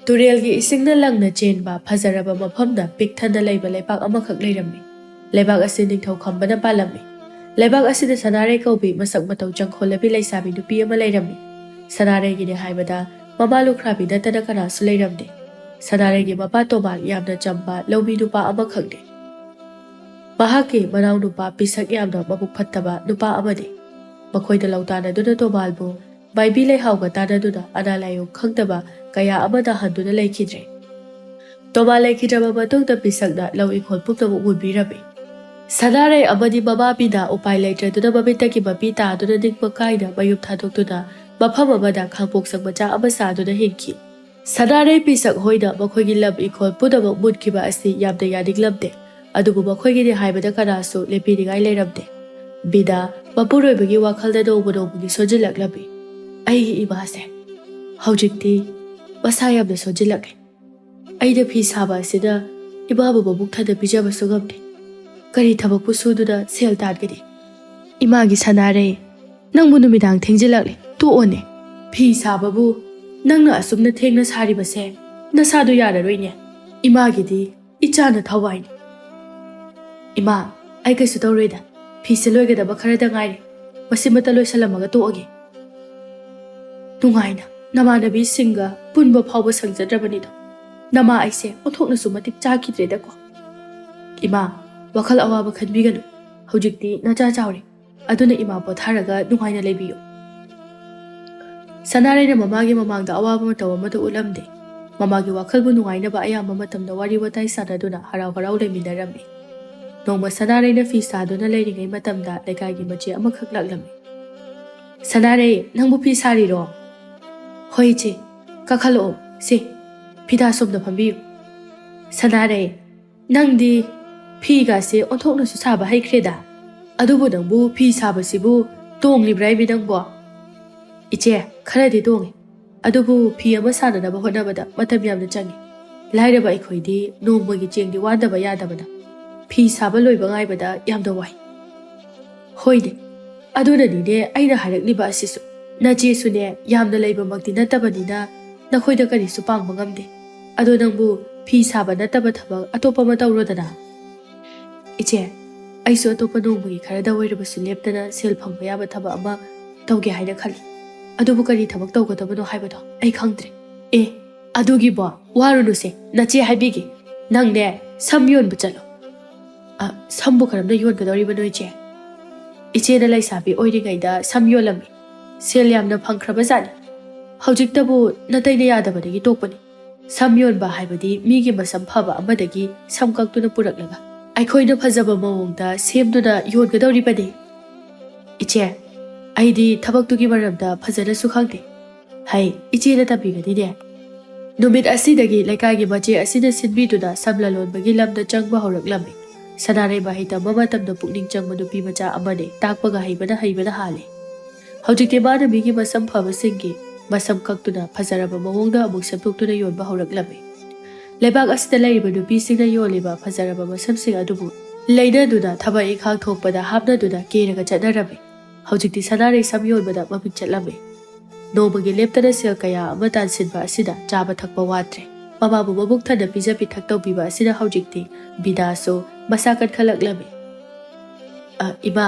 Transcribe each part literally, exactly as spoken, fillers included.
ꯇꯨꯔꯦꯜꯒꯤ ꯏꯁꯤꯡꯅ ꯂꯪꯅ ꯆꯦꯟꯕ ꯐꯖꯔꯕ ꯃꯐꯝꯗ ꯄꯤꯛ ꯊꯟꯅ ꯂꯩꯕ ꯂꯩꯕꯥꯛ ꯑꯃꯈꯛ ꯂꯩꯔꯝꯃꯤ꯫ ꯂꯩꯕꯥꯛ ꯑꯁꯤ ꯅꯤꯡꯊꯧ ꯈꯝꯕꯅ ꯄꯥꯜꯂꯝꯃꯤ꯫ ꯂꯩꯕꯥꯛ ꯑꯁꯤꯗ ꯁꯅꯥꯔꯩ ꯀꯧꯕꯤ ꯃꯁꯛ ꯃꯇꯧ ꯆꯪꯈꯣꯜꯂꯕꯤ ꯂꯩꯁꯥꯕꯤ ꯅꯨꯄꯤ ꯑꯃ ꯂꯩꯔꯝꯃꯤ꯫ ꯁꯅꯥꯔꯩꯒꯤꯅꯦ ꯍꯥꯏꯕꯗ ꯃꯃꯥ ꯂꯨꯈ꯭ꯔꯥꯕꯤ ꯅꯠꯇꯅ ꯀꯅꯥꯁꯨ ꯂꯩꯔꯝꯗꯦ꯫ ꯁꯅꯥꯔꯩꯒꯤ ꯃꯄꯥ ꯇꯣꯃꯥꯜ ꯌꯥꯝꯅ ꯆꯝꯕ ꯂꯧꯃꯤ ꯅꯨꯄꯥ ꯑꯃꯈꯛꯅꯤ꯫ ꯃꯍꯥꯛꯀꯤ ꯃꯅꯥꯎꯅꯨꯄꯥ ꯄꯤꯁꯛ ꯌꯥꯝꯅ ꯃꯕꯨꯛ ꯐꯠꯇꯕ ꯅꯨꯄꯥ ꯑꯃꯅꯤ꯫ ꯃꯈꯣꯏꯗ ꯂꯧ ꯇꯥꯟꯅꯗꯨꯅ ꯇꯣꯃꯥꯜꯕꯨ ꯃꯥꯏꯕꯤ ꯂꯩꯍꯥꯎꯒ ꯇꯥꯟꯅꯗꯨꯅ ꯑꯅꯥ ꯂꯥꯏꯌꯣꯡ ꯈꯪꯗꯕ ꯀꯌꯥ ꯑꯃ ꯅꯥꯍꯟꯗꯨꯅ ꯂꯩꯈꯤꯗ꯭ꯔꯦ꯫ ꯇꯣꯃꯥꯜ ꯂꯩꯈꯤꯗ꯭ꯔꯕ ꯃꯇꯨꯡꯗ ꯄꯤꯁꯛꯅ ꯂꯧ ꯏꯪꯈꯣꯜ ꯄꯨꯝꯅꯃꯛ ꯃꯨꯟꯕꯤꯔꯝꯃꯤ꯫ ꯁꯅꯥꯔꯩ ꯑꯃꯗꯤ ꯃꯃꯥ ꯕꯤꯅꯥ ꯎꯄꯥꯏ ꯂꯩꯇ꯭ꯔꯗꯨꯅ ꯃꯃꯤꯠꯇꯒꯤ ꯃꯄꯤ ꯇꯥꯗꯨꯅ ꯅꯤꯡꯕ ꯀꯥꯏꯅ ꯃꯌꯨꯝ ꯊꯥꯗꯣꯛꯇꯨꯅ ꯃꯐꯝ ꯑꯃꯗ ꯈꯥꯡꯄꯣꯛꯁꯪ ꯃꯆꯥ ꯑꯃ ꯁꯥꯗꯨꯅ ꯍꯤꯡꯈꯤ꯫ ꯁꯅꯥꯔꯩ ꯄꯤꯁꯛ ꯍꯣꯏꯅ ꯃꯈꯣꯏꯒꯤ ꯂꯝ ꯏꯪꯈꯣꯜ ꯄꯨꯝꯅꯃꯛ ꯃꯨꯠꯈꯤꯕ ꯑꯁꯤ ꯌꯥꯝꯅ ꯌꯥꯅꯤꯡꯂꯝꯗꯦ꯫ ꯑꯗꯨꯕꯨ ꯃꯈꯣꯏꯒꯤꯗꯤ ꯍꯥꯏꯕꯗ ꯀꯅꯥꯁꯨ ꯂꯦꯞꯄꯤꯅꯤꯡꯉꯥꯏ ꯂꯩꯔꯝꯗꯦ꯫ ꯕꯤꯗꯥ ꯃꯄꯨꯔꯣꯏꯕꯒꯤ ꯋꯥꯈꯜꯗ ꯅꯣꯡꯃ ꯅꯣꯡꯃꯒꯤ ꯁꯣꯟꯖꯤꯜꯂꯛꯂꯝꯃꯤ꯫ ꯑꯩꯒꯤ ꯏꯃꯥꯁꯦ ꯍꯧꯖꯤꯛꯇꯤ ꯃꯁꯥ ꯌꯥꯝꯅ ꯁꯣꯟꯖꯤꯜꯂꯛꯂꯦ꯫ ꯑꯩꯅ ꯐꯤ ꯁꯥꯕ ꯑꯁꯤꯅ ꯏꯃꯥꯕꯨ ꯃꯕꯨꯛ ꯊꯟꯅ ꯄꯤꯖꯕꯁꯨ ꯉꯝꯗꯦ꯫ ꯀꯔꯤ ꯊꯕꯛꯄꯨ ꯁꯨꯗꯨꯅ ꯁꯦꯜ ꯇꯥꯟꯒꯅꯤ? ꯏꯃꯥꯒꯤ ꯁꯅꯥꯔꯩ, ꯅꯪꯕꯨ ꯅꯨꯃꯤꯗꯥꯡ ꯊꯦꯡꯖꯤꯜꯂꯛꯂꯦ, ꯇꯣꯛꯑꯣꯅꯦ꯫ ꯐꯤ ꯁꯥꯕꯕꯨ ꯅꯪꯅ ꯑꯁꯨꯝꯅ ꯊꯦꯡꯅ ꯁꯥꯔꯤꯕꯁꯦ ꯅꯁꯥꯗꯣ ꯌꯥꯔꯔꯣꯏꯅꯦ꯫ ꯏꯃꯥꯒꯤꯗꯤ ꯏꯆꯥꯅ ꯊꯋꯥꯏꯅꯤ꯫ ꯏꯃꯥ, ꯑꯩ ꯀꯩꯁꯨ ꯇꯧꯔꯣꯏꯗ꯫ ꯐꯤꯁꯦ ꯂꯣꯏꯒꯗꯕ ꯈꯔꯗ ꯉꯥꯏꯔꯦ꯫ ꯃꯁꯤꯃꯇ ꯂꯣꯏꯁꯤꯜꯂꯝꯃꯒ ꯇꯣꯛꯑꯒꯦ꯫ ꯅꯨꯡꯉꯥꯏꯅ ꯅꯃꯥꯟꯅꯕꯤꯁꯤꯡꯒ ꯄꯨꯟꯕ ꯐꯥꯎꯕ ꯁꯪꯖꯗ꯭ꯔꯕꯅꯤꯗꯣ꯫ ꯅꯃꯥ ꯑꯩꯁꯦ ꯑꯣꯟꯊꯣꯛꯅꯁꯨ ꯃꯇꯤꯛ ꯆꯥꯈꯤꯗ꯭ꯔꯦꯗꯀꯣ꯫ ꯏꯃꯥ, ꯋꯥꯈꯜ ꯑꯋꯥꯕ ꯈꯟꯕꯤꯒꯅꯨ꯫ ꯍꯧꯖꯤꯛꯇꯤ ꯅꯆꯥ ꯆꯥꯎꯔꯦ꯫ ꯑꯗꯨꯅ ꯏꯃꯥ ꯄꯣꯊꯥꯔꯒ ꯅꯨꯡꯉꯥꯏꯅ ꯂꯩꯕꯤꯌꯨ꯫ ꯁꯅꯥꯔꯩꯅ ꯃꯃꯥꯒꯤ ꯃꯃꯥꯡꯗ ꯑꯋꯥꯕ ꯃꯇꯧ ꯑꯃꯠꯇ ꯎꯠꯂꯝꯗꯦ꯫ ꯃꯃꯥꯒꯤ ꯋꯥꯈꯜꯕꯨ ꯅꯨꯡꯉꯥꯏꯅꯕ ꯑꯌꯥꯝꯕ ꯃꯇꯝꯗ ꯋꯥꯔꯤ ꯋꯥꯇꯥꯏ ꯁꯥꯟꯅꯗꯨꯅ ꯍꯔꯥꯎ ꯍꯔꯥꯎ ꯂꯩꯃꯤꯟꯅꯔꯝꯃꯤ꯫ ꯅꯣꯡꯃ ꯁꯅꯥꯔꯩꯅ ꯐꯤ ꯁꯥꯗꯨꯅ ꯂꯩꯔꯤꯉꯩ ꯃꯇꯝꯗ ꯂꯩꯀꯥꯏꯒꯤ ꯃꯆꯦ ꯑꯃꯈꯛ ꯂꯥꯛꯂꯝꯃꯤ꯫ "ꯁꯅꯥꯔꯩ, ꯅꯪꯕꯨ ꯐꯤ ꯁꯥꯔꯤꯔꯣ?" "ꯍꯣꯏ ꯏꯆꯦ, ꯀꯥꯈꯠꯂꯛꯑꯣ꯫ ꯁꯦ, ꯐꯤꯗꯥ ꯁꯣꯝꯗ ꯐꯝꯕꯤꯌꯨ꯫ ꯁꯅꯥꯔꯩ, ꯅꯪꯗꯤ ꯐꯤꯒꯥꯁꯦ ꯑꯣꯟꯊꯣꯛꯅꯁꯨ ꯁꯥꯕ ꯍꯩꯈ꯭ꯔꯦꯗ꯫ ꯑꯗꯨꯕꯨ ꯅꯪꯕꯨ ꯐꯤ ꯁꯥꯕꯁꯤꯕꯨ ꯇꯣꯡꯂꯤꯕ꯭ꯔꯥ ꯏꯃꯤ ꯅꯪꯕꯣ?" "ꯏꯆꯦ, ꯈꯔꯗꯤ ꯇꯣꯡꯉꯤ꯫ ꯑꯗꯨꯕꯨ ꯐꯤ ꯑꯃ ꯁꯥꯅꯅꯕ ꯍꯣꯠꯅꯕꯗ ꯃꯇꯝ ꯌꯥꯝꯅ ꯆꯪꯉꯤ꯫ ꯂꯥꯏꯔꯕ ꯑꯩꯈꯣꯏꯗꯤ ꯅꯣꯡꯃꯒꯤ ꯆꯦꯡꯗꯤ ꯋꯥꯟꯗꯕ ꯌꯥꯗꯕꯅ꯫ ꯐꯤ ꯁꯥꯕ ꯂꯣꯏꯕ ꯉꯥꯏꯕꯗ ꯌꯥꯝꯅ ꯋꯥꯏ꯫" "ꯍꯣꯏꯅꯦ, ꯑꯗꯨꯅꯅꯤꯅꯦ ꯑꯩꯅ ꯍꯥꯏꯔꯛꯂꯤꯕ ꯑꯁꯤꯁꯨ꯫ ꯅꯆꯦꯁꯨꯅꯦ ꯌꯥꯝꯅ ꯂꯩꯕꯃꯛꯇꯤ ꯅꯠꯇꯕꯅꯤꯅ ꯅꯈꯣꯏꯗ ꯀꯔꯤꯁꯨ ꯄꯥꯡꯕ ꯉꯝꯗꯦ꯫ ꯑꯗꯣ ꯅꯪꯕꯨ ꯐꯤ ꯁꯥꯕ ꯅꯠꯇꯕ ꯊꯕꯛ ꯑꯇꯣꯞꯄ ꯑꯃ ꯇꯧꯔꯣꯗꯅ꯫ ꯏꯆꯦ, ꯑꯩꯁꯨ ꯑꯇꯣꯞꯄ ꯅꯣꯡꯃꯒꯤ ꯈꯔꯗ ꯑꯣꯏꯔꯕꯁꯨ ꯂꯦꯞꯇꯅ ꯁꯦꯜ ꯐꯪꯕ ꯌꯥꯕ ꯊꯕꯛ ꯑꯃ ꯇꯧꯒꯦ ꯍꯥꯏꯅ ꯈꯜꯂꯤ꯫ ꯑꯗꯨꯕꯨ ꯀꯔꯤ ꯊꯕꯛ ꯇꯧꯒꯗꯕꯅꯣ ꯍꯥꯏꯕꯗꯣ ꯑꯩ ꯈꯪꯗ꯭ꯔꯦ꯫ ꯑꯦ, ꯑꯗꯨꯒꯤꯕꯣ ꯋꯥꯔꯨꯅꯨꯁꯦ, ꯅꯆꯦ ꯍꯥꯏꯕꯤꯒꯦ꯫ ꯅꯪꯅꯦ, ꯁꯝ ꯌꯣꯟꯕ ꯆꯠꯂꯣ꯫ ꯑ, ꯁꯝꯕꯨ ꯀꯔꯝꯅ ꯌꯣꯟꯒꯗꯧꯔꯤꯕꯅꯣ, ꯏꯆꯦ? ꯏꯆꯦꯅ ꯂꯩꯁꯥꯕꯤ ꯑꯣꯏꯔꯤꯉꯩꯗ ꯁꯝ ꯌꯣꯜꯂꯝꯃꯤ꯫ ꯁꯦꯜ ꯌꯥꯝꯅ ꯐꯪꯈ꯭ꯔꯕꯖꯥꯠꯅꯤ꯫ ꯍꯧꯖꯤꯛꯇꯕꯨ ꯅꯇꯩꯅ ꯌꯥꯗꯕꯗꯒꯤ ꯇꯣꯛꯄꯅꯤ꯫ ꯁꯝ ꯌꯣꯟꯕ ꯍꯥꯏꯕꯗꯤ ꯃꯤꯒꯤ ꯃꯁꯝ ꯐꯕ ꯑꯃꯗꯒꯤ ꯁꯝ ꯀꯛꯇꯨꯅ ꯄꯨꯔꯛꯂꯒ ꯑꯩꯈꯣꯏꯅ ꯐꯖꯕ ꯃꯑꯣꯡꯗ ꯁꯦꯝꯗꯨꯅ ꯌꯣꯟꯒꯗꯧꯔꯤꯕꯅꯤ꯫ ꯏꯆꯦ, ꯑꯩꯗꯤ ꯊꯕꯛꯇꯨꯒꯤ ꯃꯔꯝꯗ ꯐꯖꯅꯁꯨ ꯈꯪꯗꯦ꯫ ꯍꯩ, ꯏꯆꯦꯅ ꯇꯝꯕꯤꯒꯅꯤꯅꯦ꯫ ꯅꯨꯃꯤꯠ ꯑꯁꯤꯗꯒꯤ ꯂꯩꯀꯥꯏꯒꯤ ꯃꯆꯦ ꯑꯁꯤꯅ ꯁꯤꯟꯕꯤꯗꯨꯅ ꯁꯝ ꯂꯂꯣꯟꯕꯒꯤ ꯂꯝꯗ ꯆꯪꯕ ꯍꯧꯔꯛꯂꯝꯃꯤ꯫ ꯁꯅꯥꯔꯩ ꯃꯍꯩ ꯇꯝꯕ ꯃꯇꯝꯗ ꯄꯨꯛꯅꯤꯡ ꯆꯪꯕ ꯅꯨꯄꯤ ꯃꯆꯥ ꯑꯃꯅꯤ, ꯇꯥꯛꯄꯒ ꯍꯩꯕꯅ ꯍꯩꯕꯅ ꯍꯥꯜꯂꯤ꯫ ꯍꯧꯖꯤꯛꯇꯤ ꯃꯥꯅ ꯃꯤꯒꯤ ꯃꯁꯝ ꯐꯕꯁꯤꯡꯒꯤ ꯃꯁꯝ ꯀꯛꯇꯨꯅ ꯐꯖꯔꯕ ꯃꯑꯣꯡꯗ ꯑꯃꯨꯛ ꯁꯦꯝꯗꯣꯛꯇꯨꯅ ꯌꯣꯟꯕ ꯍꯧꯔꯛꯂꯝꯃꯤ꯫ ꯂꯩꯕꯥꯛ ꯑꯁꯤꯗ ꯂꯩꯔꯤꯕ ꯅꯨꯄꯤꯁꯤꯡꯅ ꯌꯣꯜꯂꯤꯕ ꯐꯖꯔꯕ ꯃꯁꯝꯁꯤꯡ ꯑꯗꯨꯕꯨ ꯂꯩꯅꯗꯨꯅ ꯊꯕꯛ ꯏꯪꯈꯥꯡ ꯊꯣꯛꯄꯗ ꯍꯥꯞꯅꯗꯨꯅ ꯀꯦꯔꯒ ꯆꯠꯅꯔꯝꯃꯤ꯫ ꯍꯧꯖꯤꯛꯇꯤ ꯁꯅꯥꯔꯩ ꯁꯝ ꯌꯣꯟꯕꯗ ꯃꯃꯤꯡ ꯆꯠꯂꯝꯃꯤ꯫ ꯅꯣꯡꯃꯒꯤ ꯂꯦꯞꯇꯅ ꯁꯦꯜ ꯀꯌꯥ ꯑꯃ ꯇꯥꯟꯁꯤꯟꯕ ꯑꯁꯤꯗ ꯆꯥꯕ ꯊꯛꯄ ꯋꯥꯠꯇ꯭ꯔꯦ꯫ ꯃꯃꯥꯕꯨ ꯃꯕꯨꯛ ꯊꯟꯅ ꯄꯤꯖ ꯄꯤꯊꯛ ꯇꯧꯕꯤꯕ ꯑꯁꯤꯅ ꯍꯧꯖꯤꯛꯇꯤ ꯕꯤꯗꯥꯁꯨ ꯃꯁꯥ ꯀꯟꯈꯠꯂꯛꯂꯝꯃꯤ꯫ "ꯑ, ꯏꯃꯥ,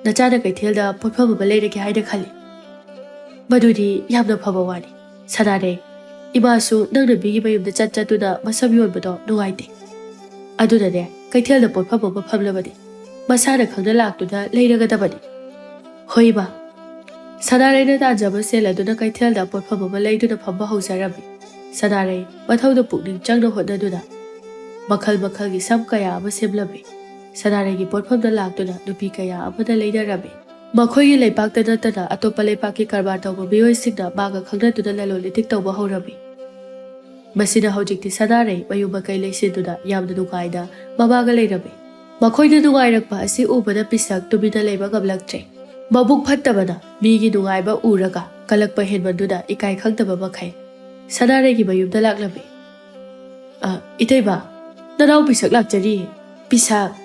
ꯅꯆꯥꯅ ꯀꯩꯊꯦꯜꯗ ꯄꯣꯠꯐꯝ ꯑꯃ ꯂꯩꯔꯒꯦ ꯍꯥꯏꯅ ꯈꯜꯂꯤ꯫" "ꯃꯗꯨꯗꯤ ꯌꯥꯝꯅ ꯐꯕ ꯋꯥꯅꯤ꯫ ꯁꯅꯥꯔꯩ, ꯏꯃꯥꯁꯨ ꯅꯪꯅ ꯃꯤꯒꯤ ꯃꯌꯨꯝꯗ ꯆꯠ ꯆꯠꯇꯨꯅ ꯃꯁꯝ ꯌꯣꯟꯕꯗꯣ ꯅꯨꯡꯉꯥꯏꯇꯦ꯫ ꯑꯗꯨꯅꯅꯦ, ꯀꯩꯊꯦꯜꯗ ꯄꯣꯠꯐꯝ ꯑꯃ ꯐꯝꯂꯕꯅꯤ꯫ ꯃꯁꯥꯅ ꯈꯪꯅ ꯂꯥꯛꯇꯨꯅ ꯂꯩꯔꯒꯗꯕꯅꯤ꯫" "ꯍꯣꯏ, ꯏꯃꯥ꯫" ꯁꯅꯥꯔꯩꯅ ꯇꯥꯟꯖꯕ ꯁꯦꯜ ꯑꯗꯨꯅ ꯀꯩꯊꯦꯜꯗ ꯄꯣꯠꯐꯝ ꯑꯃ ꯂꯩꯗꯨꯅ ꯐꯝꯕ ꯍꯧꯖꯔꯝꯃꯤ꯫ ꯁꯅꯥꯔꯩ ꯃꯊꯧꯗ ꯄꯨꯛꯅꯤꯡ ꯆꯪꯅ ꯍꯣꯠꯅꯗꯨꯅ ꯃꯈꯜ ꯃꯈꯜꯒꯤ ꯁꯝ ꯀꯌꯥ ꯑꯃ ꯁꯦꯝꯂꯝꯃꯤ꯫ ꯁꯅꯥꯔꯩꯒꯤ ꯄꯣꯠꯐꯝꯗ ꯂꯥꯛꯇꯨꯅ ꯅꯨꯄꯤ ꯀꯌꯥ ꯑꯃꯅ ꯂꯩꯅꯔꯝꯃꯤ꯫ ꯃꯈꯣꯏꯒꯤ ꯂꯩꯄꯥꯛꯇ ꯅꯠꯇꯅ ꯑꯇꯣꯞꯄ ꯂꯩꯄꯥꯛꯀꯤ ꯀꯔꯕꯥꯔ ꯇꯧꯕ ꯃꯤꯑꯣꯏꯁꯤꯡꯅ ꯃꯥꯒ ꯈꯪꯅꯗꯨꯅ ꯂꯂꯣꯟ ꯏꯇꯤꯛ ꯇꯧꯕ ꯍꯧꯔꯝꯃꯤ꯫ ꯃꯁꯤꯅ ꯍꯧꯖꯤꯛꯇꯤ ꯁꯅꯥꯔꯩ ꯃꯌꯨꯝ ꯃꯀꯩ ꯂꯩꯁꯤꯟꯗꯨꯅ ꯌꯥꯝꯅ ꯅꯨꯡꯉꯥꯏꯅ ꯃꯃꯥꯒ ꯂꯩꯔꯝꯃꯤ꯫ ꯃꯈꯣꯏꯅ ꯅꯨꯡꯉꯥꯏꯔꯛꯄ ꯑꯁꯤ ꯎꯕꯗ ꯄꯤꯁꯛ ꯇꯨꯃꯤꯟꯅ ꯂꯩꯕ ꯉꯝꯂꯛꯇ꯭ꯔꯦ꯫ ꯃꯕꯨꯛ ꯐꯠꯇꯕꯅ ꯃꯤꯒꯤ ꯅꯨꯡꯉꯥꯏꯕ ꯎꯔꯒ ꯀꯂꯛꯄ ꯍꯦꯟꯃꯟꯗꯨꯅ ꯏꯀꯥꯏ ꯈꯪꯗꯕ ꯃꯈꯩ ꯁꯅꯥꯔꯩꯒꯤ ꯃꯌꯨꯝꯗ ꯂꯥꯛꯂꯝꯃꯤ꯫ "ꯑ, ꯏꯇꯩꯃ, ꯅꯅꯥꯎ ꯄꯤꯁꯛ ꯂꯥꯛꯆꯔꯤ꯫ ꯄꯤꯁꯛ,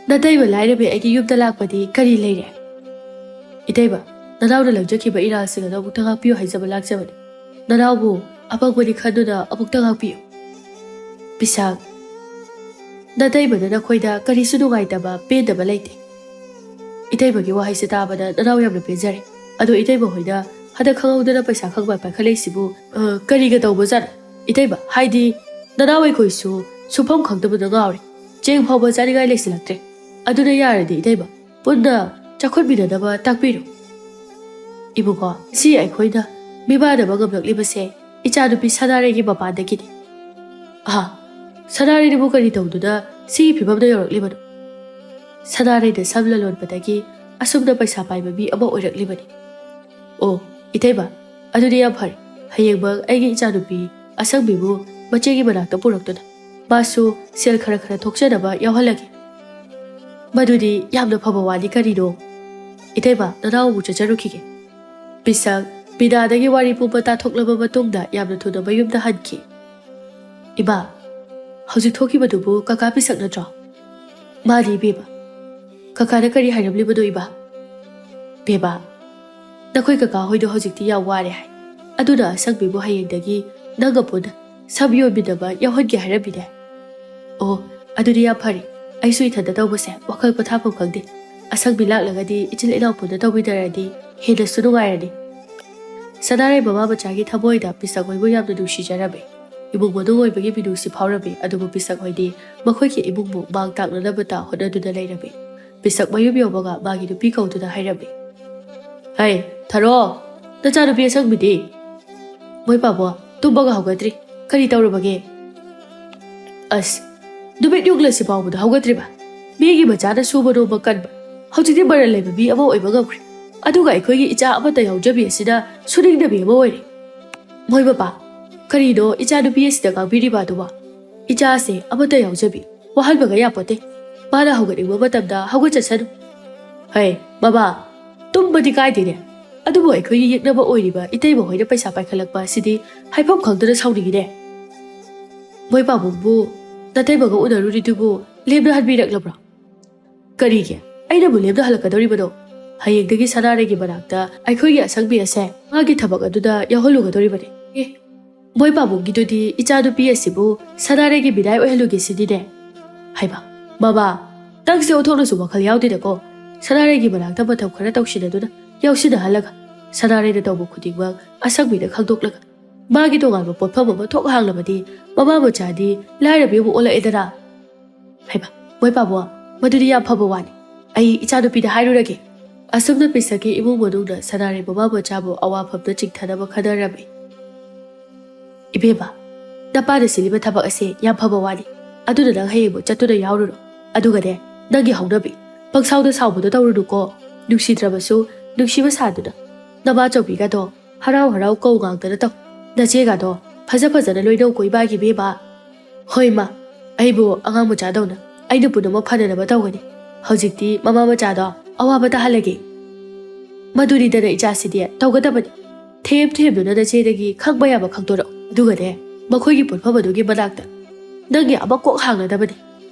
ꯅꯇꯩꯃ ꯂꯥꯏꯔꯕꯤ ꯑꯩꯒꯤ ꯌꯨꯝꯗ ꯂꯥꯛꯄꯗꯤ ꯀꯔꯤ ꯂꯩꯔꯦ?" "ꯏꯇꯩꯃ, ꯅꯅꯥꯎꯅ ꯂꯪꯖꯈꯤꯕ ꯏꯔꯥꯜꯁꯤꯡ ꯑꯗꯨ ꯑꯃꯨꯛꯇ ꯉꯥꯛꯄꯤꯌꯨ ꯍꯥꯏꯖꯕ ꯂꯥꯛꯆꯕꯅꯤ꯫ ꯅꯅꯥꯎꯕꯨ ꯑꯄꯪꯕꯅꯤ ꯈꯟꯗꯨꯅ ꯑꯃꯨꯛꯇ ꯉꯥꯛꯄꯤꯌꯨ꯫ ꯄꯤꯁꯥꯛ, ꯅꯇꯩꯃꯅ ꯅꯈꯣꯏꯗ ꯀꯔꯤꯁꯨ ꯅꯨꯡꯉꯥꯏꯇꯕ, ꯄꯦꯟꯗꯕ ꯂꯩꯇꯦ꯫ ꯏꯇꯩꯃꯒꯤ ꯋꯥꯍꯩꯁꯦ ꯇꯥꯕꯗ ꯅꯅꯥꯎ ꯌꯥꯝꯅ ꯄꯦꯟꯖꯔꯦ꯫ ꯑꯗꯣ ꯏꯇꯩꯃ ꯍꯣꯏꯅ ꯍꯟꯗꯛ ꯈꯪꯍꯧꯗꯅ ꯄꯩꯁꯥ ꯈꯪꯕ ꯄꯥꯏꯈꯠꯂꯛꯏꯁꯤꯕꯨ, ꯑ, ꯀꯔꯤꯒ ꯇꯧꯕꯖꯥꯠꯅꯣ? ꯏꯇꯩꯃ, ꯍꯥꯏꯗꯤ ꯅꯅꯥꯎ ꯑꯩꯈꯣꯏꯁꯨ ꯁꯨꯐꯝ ꯈꯪꯗꯕꯗ ꯉꯥꯎꯔꯦ꯫ ꯆꯦꯡ ꯐꯥꯎꯕ ꯆꯥꯅꯤꯡꯉꯥꯏ ꯂꯩꯁꯤꯜꯂꯛꯇ꯭ꯔꯦ꯫ ꯑꯗꯨꯅ ꯌꯥꯔꯗꯤ ꯏꯇꯩꯃ, ꯄꯨꯟꯅ ꯆꯥꯎꯈꯠꯃꯤꯟꯅꯅꯕ ꯇꯥꯛꯄꯤꯔꯣ꯫ ꯏꯕꯨꯡꯉꯣ, ꯁꯤ ꯑꯩꯈꯣꯏꯅ ꯃꯤꯃꯥꯟꯅꯕ ꯉꯝꯂꯛꯂꯤꯕꯁꯦ ꯏꯆꯥꯅꯨꯄꯤ ꯁꯅꯥꯔꯩꯒꯤ ꯃꯄꯥꯟꯗꯒꯤꯅꯤ꯫ ꯑꯍꯥ, ꯁꯅꯥꯔꯩꯅꯕꯨ ꯀꯔꯤ ꯇꯧꯗꯨꯅ ꯁꯤꯒꯤ ꯐꯤꯕꯝꯗ ꯌꯧꯔꯛꯂꯤꯕꯅꯣ? ꯁꯅꯥꯔꯩꯅ ꯁꯝ ꯂꯂꯣꯟꯕꯗꯒꯤ ꯑꯁꯨꯝꯅ ꯄꯩꯁꯥ ꯄꯥꯏꯕ ꯃꯤ ꯑꯃ ꯑꯣꯏꯔꯛꯂꯤꯕꯅꯤ꯫ ꯑꯣ, ꯏꯇꯩꯃ, ꯑꯗꯨꯗꯤ ꯌꯥꯝ ꯐꯔꯦ꯫ ꯍꯌꯦꯡꯃꯛ ꯑꯩꯒꯤ ꯏꯆꯥꯅꯨꯄꯤ ꯑꯁꯪꯕꯤꯕꯨ ꯃꯆꯦꯒꯤ ꯃꯅꯥꯛꯇ ꯄꯨꯔꯛꯇꯨꯅ ꯃꯥꯁꯨ ꯁꯦꯜ ꯈꯔ ꯈꯔ ꯊꯣꯛꯆꯅꯕ ꯌꯥꯎꯍꯜꯂꯒꯦ꯫ ꯃꯗꯨꯗꯤ ꯌꯥꯝꯅ ꯐꯕ ꯋꯥꯅꯤ ꯀꯔꯤꯅꯣ? ꯏꯇꯩꯃ, ꯅꯅꯥꯎ ꯑꯃꯨꯛ ꯆꯠꯆꯔꯨꯈꯤꯒꯦ꯫ ꯄꯤꯁꯛ ꯕꯤꯗꯥꯗꯒꯤ ꯋꯥꯔꯤ ꯄꯨꯝꯕ ꯇꯥꯊꯣꯛꯂꯕ ꯃꯇꯨꯡꯗ ꯌꯥꯝꯅ ꯊꯨꯅ ꯃꯌꯨꯝꯗ ꯍꯟꯈꯤ꯫ ꯏꯃꯥ, ꯍꯧꯖꯤꯛ ꯊꯣꯛꯈꯤꯕꯗꯨꯕꯨ ꯀꯀꯥ ꯄꯤꯁꯛ ꯅꯠꯇ꯭ꯔꯣ? ꯃꯥꯅꯤ ꯏꯕꯦꯝꯃ꯫ ꯀꯀꯥꯅ ꯀꯔꯤ ꯍꯥꯏꯔꯝꯂꯤꯕꯅꯣ ꯏꯃꯥ? ꯕꯦꯝꯃ, ꯅꯈꯣꯏ ꯀꯀꯥ ꯍꯣꯏꯗꯣ ꯍꯧꯖꯤꯛꯇꯤ ꯌꯥꯝ ꯋꯥꯔꯦ ꯍꯥꯏ꯫ ꯑꯗꯨꯅ ꯑꯁꯪꯕꯤꯕꯨ ꯍꯌꯦꯡꯗꯒꯤ ꯅꯪꯒ ꯄꯨꯟꯅ ꯁꯝ ꯌꯣꯟꯃꯤꯟꯅꯕ ꯌꯥꯎꯍꯟꯒꯦ ꯍꯥꯏꯔꯝꯃꯤꯅꯦ꯫ ꯑꯣ, ꯑꯗꯨꯗꯤ ꯌꯥꯝ ꯐꯔꯦ꯫ ꯑꯩꯁꯨ ꯏꯊꯟꯇ ꯇꯧꯕꯁꯦ ꯋꯥꯈꯜ ꯄꯣꯊꯥꯐꯝ ꯈꯪꯗꯦ꯫ ꯑꯁꯪꯕꯤ ꯂꯥꯛꯂꯒꯗꯤ ꯏꯆꯤꯜ ꯏꯅꯥꯎ ꯄꯨꯟꯅ ꯇꯧꯃꯤꯟꯅꯔꯗꯤ ꯍꯦꯟꯅꯁꯨ ꯅꯨꯡꯉꯥꯏꯔꯅꯤ꯫ ꯁꯅꯥꯔꯩ ꯃꯃꯥ ꯃꯆꯥꯒꯤ ꯊꯃꯣꯏꯗ ꯄꯤꯁꯛ ꯍꯣꯏꯕꯨ ꯌꯥꯝꯅ ꯅꯨꯡꯁꯤꯖꯔꯝꯃꯤ꯫ ꯏꯃꯨꯡ ꯃꯅꯨꯡ ꯑꯣꯏꯕꯒꯤ ꯃꯤꯅꯨꯡꯁꯤ ꯐꯥꯎꯔꯝꯃꯤ, ꯑꯗꯨꯕꯨ ꯄꯤꯁꯛ ꯍꯣꯏꯗꯤ ꯃꯈꯣꯏꯒꯤ ꯏꯃꯨꯡꯕꯨ ꯃꯥꯡ ꯇꯥꯛꯅꯅꯕꯇ ꯍꯣꯠꯅꯗꯨꯅ ꯂꯩꯔꯝꯃꯤ꯫ ꯄꯤꯁꯛ ꯃꯌꯨꯝ ꯌꯧꯕꯒ ꯃꯥꯒꯤ ꯅꯨꯄꯤ ꯀꯧꯗꯨꯅ ꯍꯥꯏꯔꯝꯃꯤ, "ꯍꯩ, ꯊꯔꯣ, ꯅꯆꯥꯅꯨꯄꯤ ꯑꯁꯪꯕꯤꯗꯤ?" "ꯃꯣꯏ ꯄꯥꯕꯣ, ꯇꯨꯝꯕꯒ ꯍꯧꯒꯠꯇ꯭ꯔꯤ꯫ ꯀꯔꯤ ꯇꯧꯔꯕꯒꯦ?" "ꯑꯁ, ꯅꯨꯃꯤꯠ ꯌꯨꯡꯂꯁꯤ ꯐꯥꯎꯕꯗ ꯍꯧꯒꯠꯇ꯭ꯔꯤꯕ? ꯃꯤꯒꯤ ꯃꯆꯥꯅ ꯁꯨꯕ ꯅꯣꯝꯕ ꯀꯟꯕ, ꯍꯧꯖꯤꯛꯇꯤ ꯃꯔꯜ ꯂꯩꯕ ꯃꯤ ꯑꯃ ꯑꯣꯏꯕ ꯉꯝꯈ꯭ꯔꯦ꯫ ꯑꯗꯨꯒ ꯑꯩꯈꯣꯏꯒꯤ ꯏꯆꯥ ꯑꯃꯠꯇ ꯌꯥꯎꯖꯕꯤ ꯑꯁꯤꯅ ꯁꯨꯅꯤꯡꯗꯕꯤ ꯑꯃ ꯑꯣꯏꯔꯦ꯫ ꯃꯣꯏ ꯃꯄꯥ, ꯀꯔꯤꯅꯣ ꯏꯆꯥꯅꯨꯄꯤ ꯑꯁꯤꯗ ꯉꯥꯡꯕꯤꯔꯤꯕ ꯑꯗꯨꯕꯣ? ꯏꯆꯥꯁꯦ ꯑꯃꯠꯇ ꯌꯥꯎꯖꯕꯤ, ꯋꯥꯍꯟꯕꯒ ꯌꯥꯄꯣꯠꯇꯦ꯫ ꯃꯥꯅ ꯍꯧꯒꯠꯅꯤꯡꯕ ꯃꯇꯝꯗ ꯍꯧꯒꯠꯆꯁꯅꯨ꯫ ꯍꯩ, ꯃꯃꯥ, ꯇꯨꯝꯕꯗꯤ ꯀꯥꯏꯗꯦꯅꯦ꯫ ꯑꯗꯨꯕꯨ ꯑꯩꯈꯣꯏꯒꯤ ꯌꯦꯛꯅꯕ ꯑꯣꯏꯔꯤꯕ ꯏꯇꯩꯃ ꯍꯣꯏꯅ ꯄꯩꯁꯥ ꯄꯥꯏꯈꯠꯂꯛꯄ ꯑꯁꯤꯗꯤ ꯍꯥꯏꯐꯝ ꯈꯪꯗꯅ ꯁꯥꯎꯅꯤꯡꯉꯤꯅꯦ꯫ ꯃꯣꯏ ꯄꯥꯕꯨꯡꯕꯨ ꯅꯇꯩꯃꯒ ꯎꯅꯔꯨꯔꯤꯗꯨꯕꯨ ꯂꯦꯝꯅ ꯍꯟꯕꯤꯔꯛꯂꯕ꯭ꯔꯣ?" "ꯀꯔꯤꯒꯤ? ꯑꯩꯅꯕꯨ ꯂꯦꯝꯅ ꯍꯜꯂꯛꯀꯗꯧꯔꯤꯕꯅꯣ? ꯍꯌꯦꯡꯗꯒꯤ ꯁꯅꯥꯔꯩꯒꯤ ꯃꯅꯥꯛꯇ ꯑꯩꯈꯣꯏꯒꯤ ꯑꯁꯪꯕꯤ ꯑꯁꯦ ꯃꯥꯒꯤ ꯊꯕꯛ ꯑꯗꯨꯗ ꯌꯥꯎꯍꯜꯂꯨꯒꯗꯧꯔꯤꯕꯅꯤ꯫" "ꯑꯦ, "ꯃꯣꯏ ꯄꯥꯕꯨꯡꯒꯤꯗꯨꯗꯤ ꯏꯆꯥꯅꯨꯄꯤ ꯑꯁꯤꯕꯨ ꯁꯅꯥꯔꯩꯒꯤ ꯃꯤꯅꯥꯏ ꯑꯣꯏꯍꯜꯂꯨꯒꯦ ꯁꯤꯅꯤꯅꯦ?" ꯍꯥꯏꯕ, "ꯃꯃꯥ, ꯅꯪꯁꯦ ꯑꯣꯟꯊꯣꯛꯅꯁꯨ ꯋꯥꯈꯜ ꯌꯥꯎꯗꯦꯗꯀꯣ꯫ ꯁꯅꯥꯔꯩꯒꯤ ꯃꯅꯥꯛꯇ ꯃꯇꯝ ꯈꯔ ꯇꯧꯁꯤꯟꯅꯗꯨꯅ ꯌꯥꯎꯁꯤꯟꯅꯍꯜꯂꯒ, ꯁꯅꯥꯔꯩꯅ ꯇꯧꯕ ꯈꯨꯗꯤꯡꯃꯛ ꯑꯁꯪꯕꯤꯗ ꯈꯪꯗꯣꯛꯂꯒ, ꯃꯥꯒꯤ ꯇꯣꯉꯥꯟꯕ ꯄꯣꯠꯐꯝ ꯑꯃ ꯊꯣꯛ ꯍꯥꯡꯂꯕꯗꯤ ꯃꯃꯥ ꯃꯆꯥꯗꯤ ꯂꯥꯏꯔꯕꯤ ꯑꯃ ꯑꯣꯜꯂꯛꯑꯦꯗꯅ?" ꯍꯩꯃꯥ, ꯃꯣꯏ ꯄꯥꯕꯨꯡ, ꯃꯗꯨꯗꯤ ꯌꯥꯝ ꯐꯕ ꯋꯥꯅꯤ꯫ ꯑꯩ ꯏꯆꯥꯅꯨꯄꯤꯗ ꯍꯥꯏꯔꯨꯔꯒꯦ꯫ ꯑꯁꯨꯝꯅ ꯄꯤꯁꯛꯀꯤ ꯏꯃꯨꯡ ꯃꯅꯨꯡꯅ ꯁꯅꯥꯔꯩ ꯃꯃꯥ ꯃꯆꯥꯕꯨ ꯑꯋꯥꯐꯝꯗ ꯆꯤꯡꯊꯅꯕ ꯈꯟꯅꯔꯝꯃꯤ꯫ "ꯏꯕꯦꯝꯃ, ꯅꯄꯥꯅ ꯁꯤꯜꯂꯤꯕ ꯊꯕꯛ ꯑꯁꯦ ꯌꯥꯝ ꯐꯕ ꯋꯥꯅꯤ꯫ ꯑꯗꯨꯅ ꯅꯪ ꯍꯌꯦꯡꯕꯨ ꯆꯠꯇꯨꯅ ꯌꯥꯎꯔꯨꯔꯣ꯫ ꯑꯗꯨꯒꯅꯦ, ꯅꯪꯒꯤ ꯍꯧꯅꯕꯤ, ꯄꯪꯁꯥꯎꯗ ꯁꯥꯎꯕꯗꯣ ꯇꯧꯔꯨꯅꯨꯀꯣ꯫ ꯅꯨꯡꯁꯤꯗ꯭ꯔꯕꯁꯨ ꯅꯨꯡꯁꯤꯕ ꯁꯥꯗꯨꯅ, ꯅꯃꯥꯆꯧꯕꯤꯒꯗꯣ ꯍꯔꯥꯎ ꯍꯔꯥꯎ ꯀꯧ ꯉꯥꯡꯗꯅ ꯇꯧ꯫ ꯅꯆꯦꯒꯗꯣ ꯐꯖ ꯐꯖꯅ ꯂꯣꯏꯅꯧꯀꯣ ꯏꯕꯥꯒꯤ ꯏꯕꯦꯝꯃ꯫" "ꯍꯣꯏ ꯏꯃꯥ, ꯑꯩꯕꯨ ꯑꯉꯥꯡ ꯃꯆꯥꯗꯧꯅ ꯑꯩꯅ ꯄꯨꯝꯅꯃꯛ ꯐꯅꯅꯕ ꯇꯧꯒꯅꯤ꯫ ꯍꯧꯖꯤꯛꯇꯤ ꯃꯃꯥ ꯃꯆꯥꯗꯣ ꯑꯋꯥꯕ ꯇꯥꯍꯜꯂꯒꯦ꯫" "ꯃꯗꯨꯅꯤꯗꯅ ꯏꯆꯥꯁꯤꯗꯤ ꯇꯧꯒꯗꯕꯅꯤ꯫ ꯊꯦꯝ ꯊꯦꯝꯗꯨꯅ ꯅꯆꯦꯗꯒꯤ ꯈꯪꯕ ꯌꯥꯕ ꯈꯪꯗꯣꯔꯛꯎ꯫ ꯑꯗꯨꯒꯅꯦ, ꯃꯈꯣꯏꯒꯤ ꯄꯣꯠꯐꯝ ꯑꯗꯨꯒꯤ ꯃꯅꯥꯛꯇ ꯅꯪꯒꯤ ꯑꯃ ꯀꯣꯛ ꯍꯥꯡꯒꯗꯕꯅꯤ꯫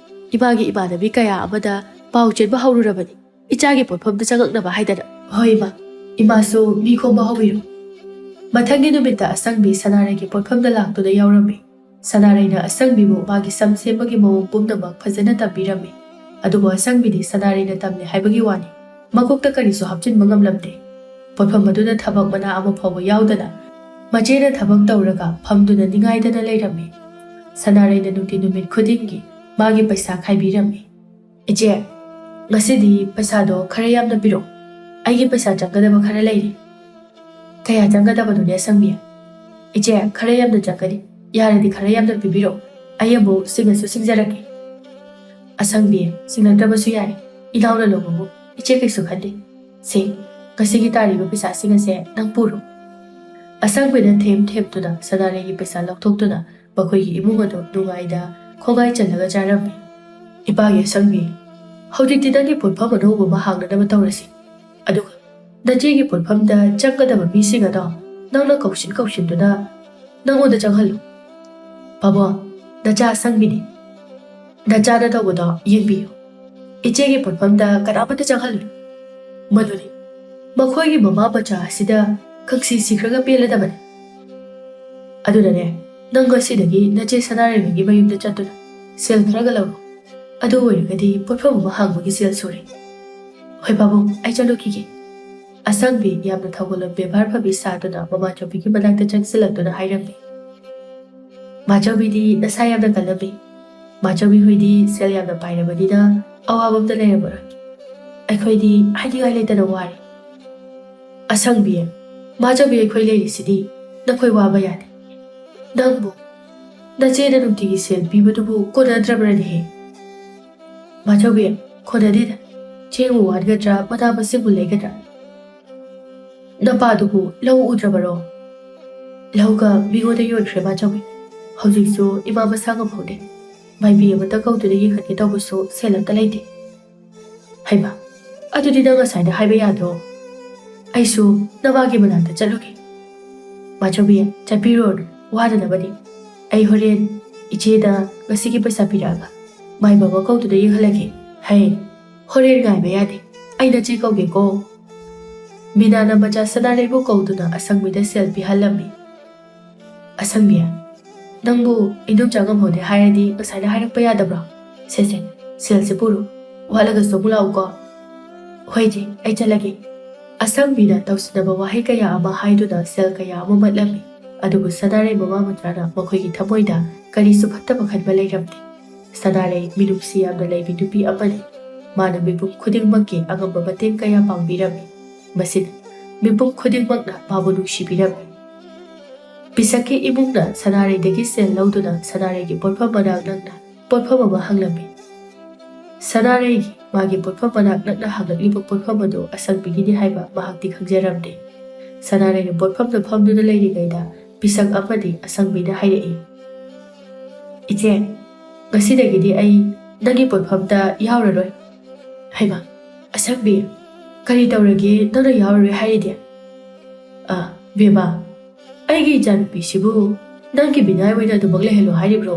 ꯏꯃꯥꯒꯤ ꯏꯃꯥꯟꯅꯕꯤ ꯀꯌꯥ ꯑꯃꯗ ꯄꯥꯎ ꯆꯦꯟꯕ ꯍꯧꯔꯨꯔꯕꯅꯤ, ꯏꯆꯥꯒꯤ ꯄꯣꯠꯐꯝꯗ ꯆꯪꯉꯛꯅꯕ ꯍꯥꯏꯗꯅ꯫" "ꯍꯣꯏ ꯏꯃꯥ, ꯏꯃꯥꯁꯨ ꯃꯤ ꯈꯣꯝꯕ ꯍꯧꯕꯤꯔꯣ꯫" ꯃꯊꯪꯒꯤ ꯅꯨꯃꯤꯠꯇ ꯑꯁꯪꯕꯤ ꯁꯅꯥꯔꯩꯒꯤ ꯄꯣꯠꯐꯝꯗ ꯂꯥꯛꯇꯨꯅ ꯌꯥꯎꯔꯝꯃꯤ꯫ ꯁꯅꯥꯔꯩꯅ ꯑꯁꯪꯕꯤꯕꯨ ꯃꯥꯒꯤ ꯁꯝ ꯁꯦꯝꯕꯒꯤ ꯃꯑꯣꯡ ꯄꯨꯝꯅꯃꯛ ꯐꯖꯅ ꯇꯝꯕꯤꯔꯝꯃꯤ꯫ ꯑꯗꯨꯕꯨ ꯑꯁꯪꯕꯤꯗꯤ ꯁꯅꯥꯔꯩꯅ ꯇꯝꯂꯦ ꯍꯥꯏꯕꯒꯤ ꯋꯥꯅꯤ, ꯃꯀꯣꯛꯇ ꯀꯔꯤꯁꯨ ꯍꯥꯞꯆꯤꯟꯕ ꯉꯝꯂꯝꯗꯦ꯫ ꯄꯣꯠꯐꯝ ꯑꯗꯨꯗ ꯊꯕꯛ ꯃꯅꯥ ꯑꯃ ꯐꯥꯎꯕ ꯌꯥꯎꯗꯅ, ꯃꯆꯦꯅ ꯊꯕꯛ ꯇꯧꯔꯒ ꯐꯝꯗꯨꯅ ꯅꯤꯡꯉꯥꯏꯗꯅ ꯂꯩꯔꯝꯃꯤ꯫ ꯁꯅꯥꯔꯩꯅ ꯅꯨꯡꯇꯤ ꯅꯨꯃꯤꯠ ꯈꯨꯗꯤꯡꯒꯤ ꯃꯥꯒꯤ ꯄꯩꯁꯥ ꯈꯥꯏꯕꯤꯔꯝꯃꯤ꯫ "ꯏꯆꯦ, ꯉꯁꯤꯗꯤ ꯄꯩꯁꯥꯗꯣ ꯈꯔ ꯌꯥꯝꯅ ꯄꯤꯔꯛꯑꯣ꯫ ꯑꯩꯒꯤ ꯄꯩꯁꯥ ꯆꯪꯒꯗꯕ ꯈꯔ ꯂꯩꯔꯤ꯫" "ꯀꯌꯥ ꯆꯪꯒꯗꯕꯅꯣꯅꯦ ꯑꯁꯪꯕꯤ?" "ꯏꯆꯦ, ꯈꯔ ꯌꯥꯝꯅ ꯆꯪꯒꯅꯤ꯫ ꯌꯥꯔꯗꯤ ꯈꯔ ꯌꯥꯝꯅ ꯄꯤꯕꯤꯔꯛꯑꯣ꯫ ꯑꯩ ꯑꯃꯨꯛ ꯁꯤꯡꯉꯁꯨ ꯁꯤꯡꯖꯔꯛꯀꯦ꯫" "ꯑꯁꯪꯕꯤ, ꯁꯤꯡꯉꯛꯇꯕꯁꯨ ꯌꯥꯏ꯫ ꯏꯅꯥꯎꯅ ꯂꯧꯕꯕꯨ ꯏꯆꯦ ꯀꯩꯁꯨ ꯈꯟꯗꯦ꯫ ꯁꯦ, ꯉꯁꯤꯒꯤ ꯇꯥꯔꯤꯕ ꯄꯩꯁꯥꯁꯤꯡ ꯑꯁꯦ ꯅꯪ ꯄꯨꯔꯣ꯫" ꯑꯁꯪꯕꯤꯅ ꯊꯦꯝ ꯊꯦꯝꯗꯨꯅ ꯁꯅꯥꯔꯩꯒꯤ ꯄꯩꯁꯥ ꯂꯧꯊꯣꯛꯇꯨꯅ ꯃꯈꯣꯏꯒꯤ ꯏꯃꯨꯡ ꯑꯗꯨ ꯅꯨꯡꯉꯥꯏꯗ ꯈꯣꯡꯒꯥꯏ ꯆꯜꯂꯒ ꯆꯥꯔꯝꯃꯤ꯫ "ꯏꯄꯥꯒꯤ ꯑꯁꯪꯕꯤ, ꯍꯧꯖꯤꯛꯇꯤ ꯅꯪꯒꯤ ꯄꯣꯠꯐꯝ ꯑꯅꯧꯕ ꯑꯃ ꯍꯥꯡꯅꯅꯕ ꯇꯧꯔꯁꯤ꯫ ꯑꯗꯨꯒ ꯅꯆꯦꯒꯤ ꯄꯣꯠꯐꯝꯗ ꯆꯪꯒꯗꯕ ꯃꯤꯁꯤꯡ ꯑꯗꯣ ꯅꯪꯅ ꯀꯧꯁꯤꯟ ꯀꯧꯁꯤꯟꯗꯨꯅ ꯅꯪꯉꯣꯟꯗ ꯆꯪꯍꯜꯂꯨ꯫" "ꯄꯥꯕꯨꯡ, ꯅꯆꯥ ꯑꯁꯪꯕꯤꯅꯤ꯫ ꯅꯆꯥꯅ ꯇꯧꯕꯗꯣ ꯌꯦꯡꯕꯤꯌꯨ꯫ ꯏꯆꯦꯒꯤ ꯄꯣꯠꯐꯝꯗ ꯀꯅꯥꯃꯠꯇ ꯆꯪꯍꯜꯂꯨ꯫" "ꯃꯗꯨꯅꯤ, ꯃꯈꯣꯏꯒꯤ ꯃꯃꯥ ꯃꯆꯥ ꯑꯁꯤꯗ ꯈꯪꯁꯤ ꯁꯤꯈ꯭ꯔꯒ ꯄꯦꯜꯂꯗꯕꯅꯤ꯫" ꯑꯗꯨꯅꯅꯦ, ꯅꯪ ꯉꯁꯤꯗꯒꯤ ꯅꯆꯦ ꯁꯅꯥꯔꯩꯃꯒꯤ ꯃꯌꯨꯝꯗ ꯆꯠꯇꯨꯅ ꯁꯦꯜ ꯈꯔꯒ ꯂꯧꯔꯣ꯫ ꯑꯗꯨ ꯑꯣꯏꯔꯒꯗꯤ ꯄꯣꯠꯐꯝ ꯑꯃ ꯍꯥꯡꯕꯒꯤ ꯁꯦꯜ ꯁꯨꯔꯦ꯫ ꯍꯣꯏ ꯄꯥꯕꯨꯡ, ꯑꯩ ꯆꯠꯂꯨꯈꯤꯒꯦ꯫ ꯑꯁꯪꯕꯤ ꯌꯥꯝꯅ ꯊꯧꯒꯜꯂꯣꯟ ꯕꯦꯕꯥꯔ ꯐꯕꯤ ꯁꯥꯗꯨꯅ ꯃꯃꯥꯆꯧꯕꯤꯒꯤ ꯃꯅꯥꯛꯇ ꯆꯪꯁꯤꯜꯂꯛꯇꯨꯅ ꯍꯥꯏꯔꯝꯃꯤ꯫ ꯃꯥꯆꯧꯕꯤꯗꯤ ꯅꯁꯥ ꯌꯥꯝꯅ ꯀꯜꯂꯝꯃꯤ꯫ ꯃꯥꯆꯧꯕꯤ ꯍꯣꯏꯗꯤ ꯁꯦꯜ ꯌꯥꯝꯅ ꯄꯥꯏꯔꯕꯅꯤꯅ ꯑꯋꯥꯕ ꯑꯝꯇ ꯂꯩꯔꯝꯃꯔꯣꯏ꯫ ꯑꯩꯈꯣꯏꯗꯤ ꯍꯥꯏꯅꯤꯡꯉꯥꯏ ꯂꯩꯇꯅ ꯋꯥꯔꯦ꯫ ꯑꯁꯪꯕꯤ, ꯃꯥꯆꯧꯕꯤ ꯑꯩꯈꯣꯏ ꯂꯩꯔꯤꯁꯤꯗꯤ ꯅꯈꯣꯏ ꯋꯥꯕ ꯌꯥꯗꯦ꯫ ꯅꯪꯕꯨ ꯅꯆꯦꯅ ꯅꯨꯡꯇꯤꯒꯤ ꯁꯦꯜ ꯄꯤꯕꯗꯨꯕꯨ ꯀꯣꯟꯅꯗ꯭ꯔꯕ꯭ꯔꯅꯦꯍꯦ? ꯃꯥꯆꯧꯕꯤ, ꯀꯣꯟꯅꯗꯦꯗ꯫ ꯆꯦꯡꯕꯨ ꯋꯥꯠꯒꯗ꯭ꯔꯥ, ꯃꯅꯥ ꯃꯁꯤꯡꯕꯨ ꯂꯩꯒꯗ꯭ꯔꯥ? ꯅꯄꯥꯗꯨꯕꯨ ꯂꯧ ꯎꯗ꯭ꯔꯕꯔꯣ? ꯂꯧꯒ ꯃꯤꯉꯣꯟꯗ ꯌꯣꯟꯈ꯭ꯔꯦ ꯃꯥꯆꯧꯕꯤ꯫ ꯍꯧꯖꯤꯛꯁꯨ ꯏꯃꯥ ꯃꯁꯥ ꯉꯝꯍꯧꯗꯦ꯫ ꯃꯥꯏꯕꯤ ꯑꯃꯇ ꯀꯧꯗꯨꯅ ꯌꯦꯡꯍꯟꯒꯦ ꯇꯧꯕꯁꯨ ꯁꯦꯜ ꯑꯝꯇ ꯂꯩꯇꯦ꯫ ꯍꯩꯃꯥ, ꯑꯗꯨꯗꯤ ꯅꯪ ꯉꯁꯥꯏꯗ ꯍꯥꯏꯕ ꯌꯥꯗ꯭ꯔꯣ? ꯑꯩꯁꯨ ꯅꯃꯥꯒꯤ ꯃꯅꯥꯛꯇ ꯆꯠꯂꯨꯒꯦ꯫ ꯃꯥꯆꯧꯕꯤ, ꯆꯠꯄꯤꯔꯨꯔꯅꯨ, ꯋꯥꯗꯅꯕꯅꯤ꯫ ꯑꯩ ꯍꯣꯔꯦꯟ ꯏꯆꯦꯗ ꯉꯁꯤꯒꯤ ꯄꯩꯁꯥ ꯄꯤꯔꯛꯑꯒ ꯃꯥꯏꯕ ꯑꯃ ꯀꯧꯗꯨꯅ ꯌꯦꯡꯍꯜꯂꯒꯦ꯫ ꯍꯩ, ꯍꯣꯔꯦꯟ ꯉꯥꯏꯕ ꯌꯥꯗꯦ, ꯑꯩ ꯅꯆꯦ ꯀꯧꯒꯦꯀꯣ꯫ ꯃꯤꯅꯥꯅ ꯃꯆꯥ ꯁꯅꯥꯔꯩꯕꯨ ꯀꯧꯗꯨꯅ ꯑꯁꯪꯕꯤꯗ ꯁꯦꯜ ꯄꯤꯍꯜꯂꯝꯃꯤ꯫ ꯑꯁꯪꯕꯤ, ꯅꯪꯕꯨ ꯏꯟꯗꯣꯝꯆꯥ ꯉꯝꯍꯧꯗꯦ ꯍꯥꯏꯔꯗꯤ ꯉꯁꯥꯏꯅ ꯍꯥꯏꯔꯛꯄ ꯌꯥꯗꯕ꯭ꯔꯣ? ꯁꯦ ꯁꯦ, ꯁꯦꯜꯁꯦ ꯄꯨꯔꯣ, ꯋꯥꯠꯂꯒꯁꯨ ꯑꯃꯨꯛ ꯂꯥꯛꯎꯀꯣ꯫ ꯍꯣꯏ ꯆꯦ, ꯑꯩ ꯆꯠꯂꯒꯦ꯫ ꯑꯁꯪꯕꯤꯅ ꯇꯧꯁꯤꯟꯅꯕ ꯋꯥꯍꯩ ꯀꯌꯥ ꯑꯃ ꯍꯥꯏꯗꯨꯅ ꯁꯦꯜ ꯀꯌꯥ ꯑꯃ ꯃꯠꯂꯝꯃꯤ꯫ ꯑꯗꯨꯕꯨ ꯁꯅꯥꯔꯩ ꯃꯃꯥ ꯃꯆꯥꯅ ꯃꯈꯣꯏꯒꯤ ꯊꯃꯣꯏꯗ ꯀꯔꯤꯁꯨ ꯐꯠꯇꯕ ꯈꯟꯕ ꯂꯩꯔꯝꯗꯦ꯫ ꯁꯅꯥꯔꯩ ꯃꯤꯅꯨꯡꯁꯤ ꯌꯥꯝꯅ ꯂꯩꯕꯤ ꯅꯨꯄꯤ ꯑꯃꯅꯤ꯫ ꯃꯥꯅ ꯃꯤꯄꯨꯝ ꯈꯨꯗꯤꯡꯃꯛꯀꯤ ꯑꯉꯝꯕ ꯃꯇꯦꯡ ꯀꯌꯥ ꯄꯥꯡꯕꯤꯔꯝꯃꯤ꯫ ꯃꯁꯤꯅ ꯃꯤꯄꯨꯝ ꯈꯨꯗꯤꯡꯃꯛꯅ ꯃꯥꯕꯨ ꯅꯨꯡꯁꯤꯕꯤꯔꯝꯃꯤ꯫ ꯄꯤꯁꯛꯀꯤ ꯏꯃꯨꯡꯅ ꯁꯅꯥꯔꯩꯗꯒꯤ ꯁꯦꯜ ꯂꯧꯗꯨꯅ ꯁꯅꯥꯔꯩꯒꯤ ꯄꯣꯠꯐꯝ ꯃꯅꯥꯛ ꯅꯛꯅ ꯄꯣꯠꯐꯝ ꯑꯃ ꯍꯥꯡꯂꯝꯃꯤ꯫ ꯁꯅꯥꯔꯩꯒꯤ ꯃꯥꯒꯤ ꯄꯣꯠꯐꯝ ꯃꯅꯥꯛ ꯅꯛꯅ ꯍꯥꯡꯂꯛꯂꯤꯕ ꯄꯣꯠꯐꯝ ꯑꯗꯨ ꯑꯁꯪꯕꯤꯒꯤꯅꯤ ꯍꯥꯏꯕ ꯃꯍꯥꯛꯇꯤ ꯈꯪꯖꯔꯝꯗꯦ꯫ ꯁꯅꯥꯔꯩꯅ ꯄꯣꯠꯐꯝꯗ ꯐꯝꯗꯨꯅ ꯂꯩꯔꯤꯉꯩꯗ ꯄꯤꯁꯛ ꯑꯃꯗꯤ ꯑꯁꯪꯕꯤꯗ ꯍꯥꯏꯔꯛꯏ, "ꯏꯆꯦ, ꯉꯁꯤꯗꯒꯤꯗꯤ ꯑꯩ ꯅꯪꯒꯤ ꯄꯣꯠꯐꯝꯗ ꯌꯥꯎꯔꯔꯣꯏ꯫" "ꯍꯩꯃꯥ, ꯑꯁꯪꯕꯤ, ꯀꯔꯤ ꯇꯧꯔꯒꯦ ꯅꯪꯅ ꯌꯥꯎꯔꯔꯣꯏ ꯍꯥꯏꯔꯤꯗꯤ?" "ꯑ, ꯕꯦꯝꯃ, ꯑꯩꯒꯤ ꯏꯆꯥꯅꯨꯄꯤꯁꯤꯕꯨ ꯅꯪꯒꯤ ꯃꯤꯅꯥꯏ ꯑꯣꯏꯅ ꯑꯗꯨꯃꯛ ꯂꯩꯍꯜꯂꯣ ꯍꯥꯏꯔꯤꯕ꯭ꯔꯣ?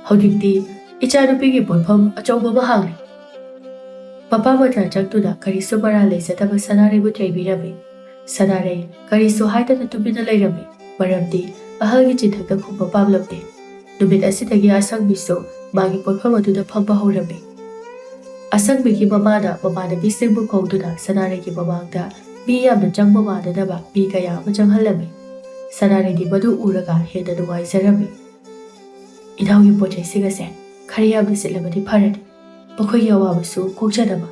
ꯍꯧꯖꯤꯛꯇꯤ ꯏꯆꯥꯅꯨꯄꯤꯒꯤ ꯄꯣꯠꯐꯝ ꯑꯆꯧꯕ ꯑꯃ ꯍꯥꯡꯂꯤ꯫" ꯃꯄꯥ ꯃꯆꯥ ꯆꯪꯗꯨꯅ ꯀꯔꯤꯁꯨ ꯃꯔꯥꯜ ꯂꯩꯖꯗꯕ ꯁꯅꯥꯔꯩꯕꯨ ꯆꯩꯕꯤꯔꯝꯃꯤ꯫ ꯁꯅꯥꯔꯩ ꯀꯔꯤꯁꯨ ꯍꯥꯏꯗꯅ ꯇꯨꯃꯤꯟꯅ ꯂꯩꯔꯝꯃꯤ꯫ ꯃꯔꯝꯗꯤ ꯑꯍꯜꯒꯤ ꯆꯤꯟꯊꯛꯇ ꯈꯨꯝꯕ ꯄꯥꯝꯂꯝꯗꯦ꯫ ꯅꯨꯃꯤꯠ ꯑꯁꯤꯗꯒꯤ ꯑꯁꯪꯕꯤꯁꯨ ꯃꯥꯒꯤ ꯄꯣꯠꯐꯝ ꯑꯗꯨꯗ ꯐꯝꯕ ꯍꯧꯔꯝꯃꯤ꯫ ꯑꯁꯪꯕꯤꯒꯤ ꯃꯃꯥꯅ ꯃꯃꯥꯟꯅꯕꯤꯁꯤꯡꯕꯨ ꯀꯧꯗꯨꯅ ꯁꯅꯥꯔꯩꯒꯤ ꯃꯃꯥꯡꯗ ꯃꯤ ꯌꯥꯝꯅ ꯆꯪꯕ ꯃꯥꯟꯅꯅꯕ ꯃꯤ ꯀꯌꯥ ꯑꯃ ꯆꯪꯍꯜꯂꯝꯃꯤ꯫ ꯁꯅꯥꯔꯩꯗꯤ ꯃꯗꯨ ꯎꯔꯒ ꯍꯦꯟꯅ ꯅꯨꯡꯉꯥꯏꯖꯔꯝꯃꯤ꯫ "ꯏꯅꯥꯎꯒꯤ ꯄꯣꯠ ꯆꯩꯁꯤꯡ ꯑꯁꯦ ꯈꯔ ꯌꯥꯝꯅ ꯁꯤꯠꯂꯕꯗꯤ ꯐꯔꯅꯤ, ꯃꯈꯣꯏꯒꯤ ꯑꯋꯥꯕꯁꯨ ꯀꯣꯛꯆꯅꯕ꯫"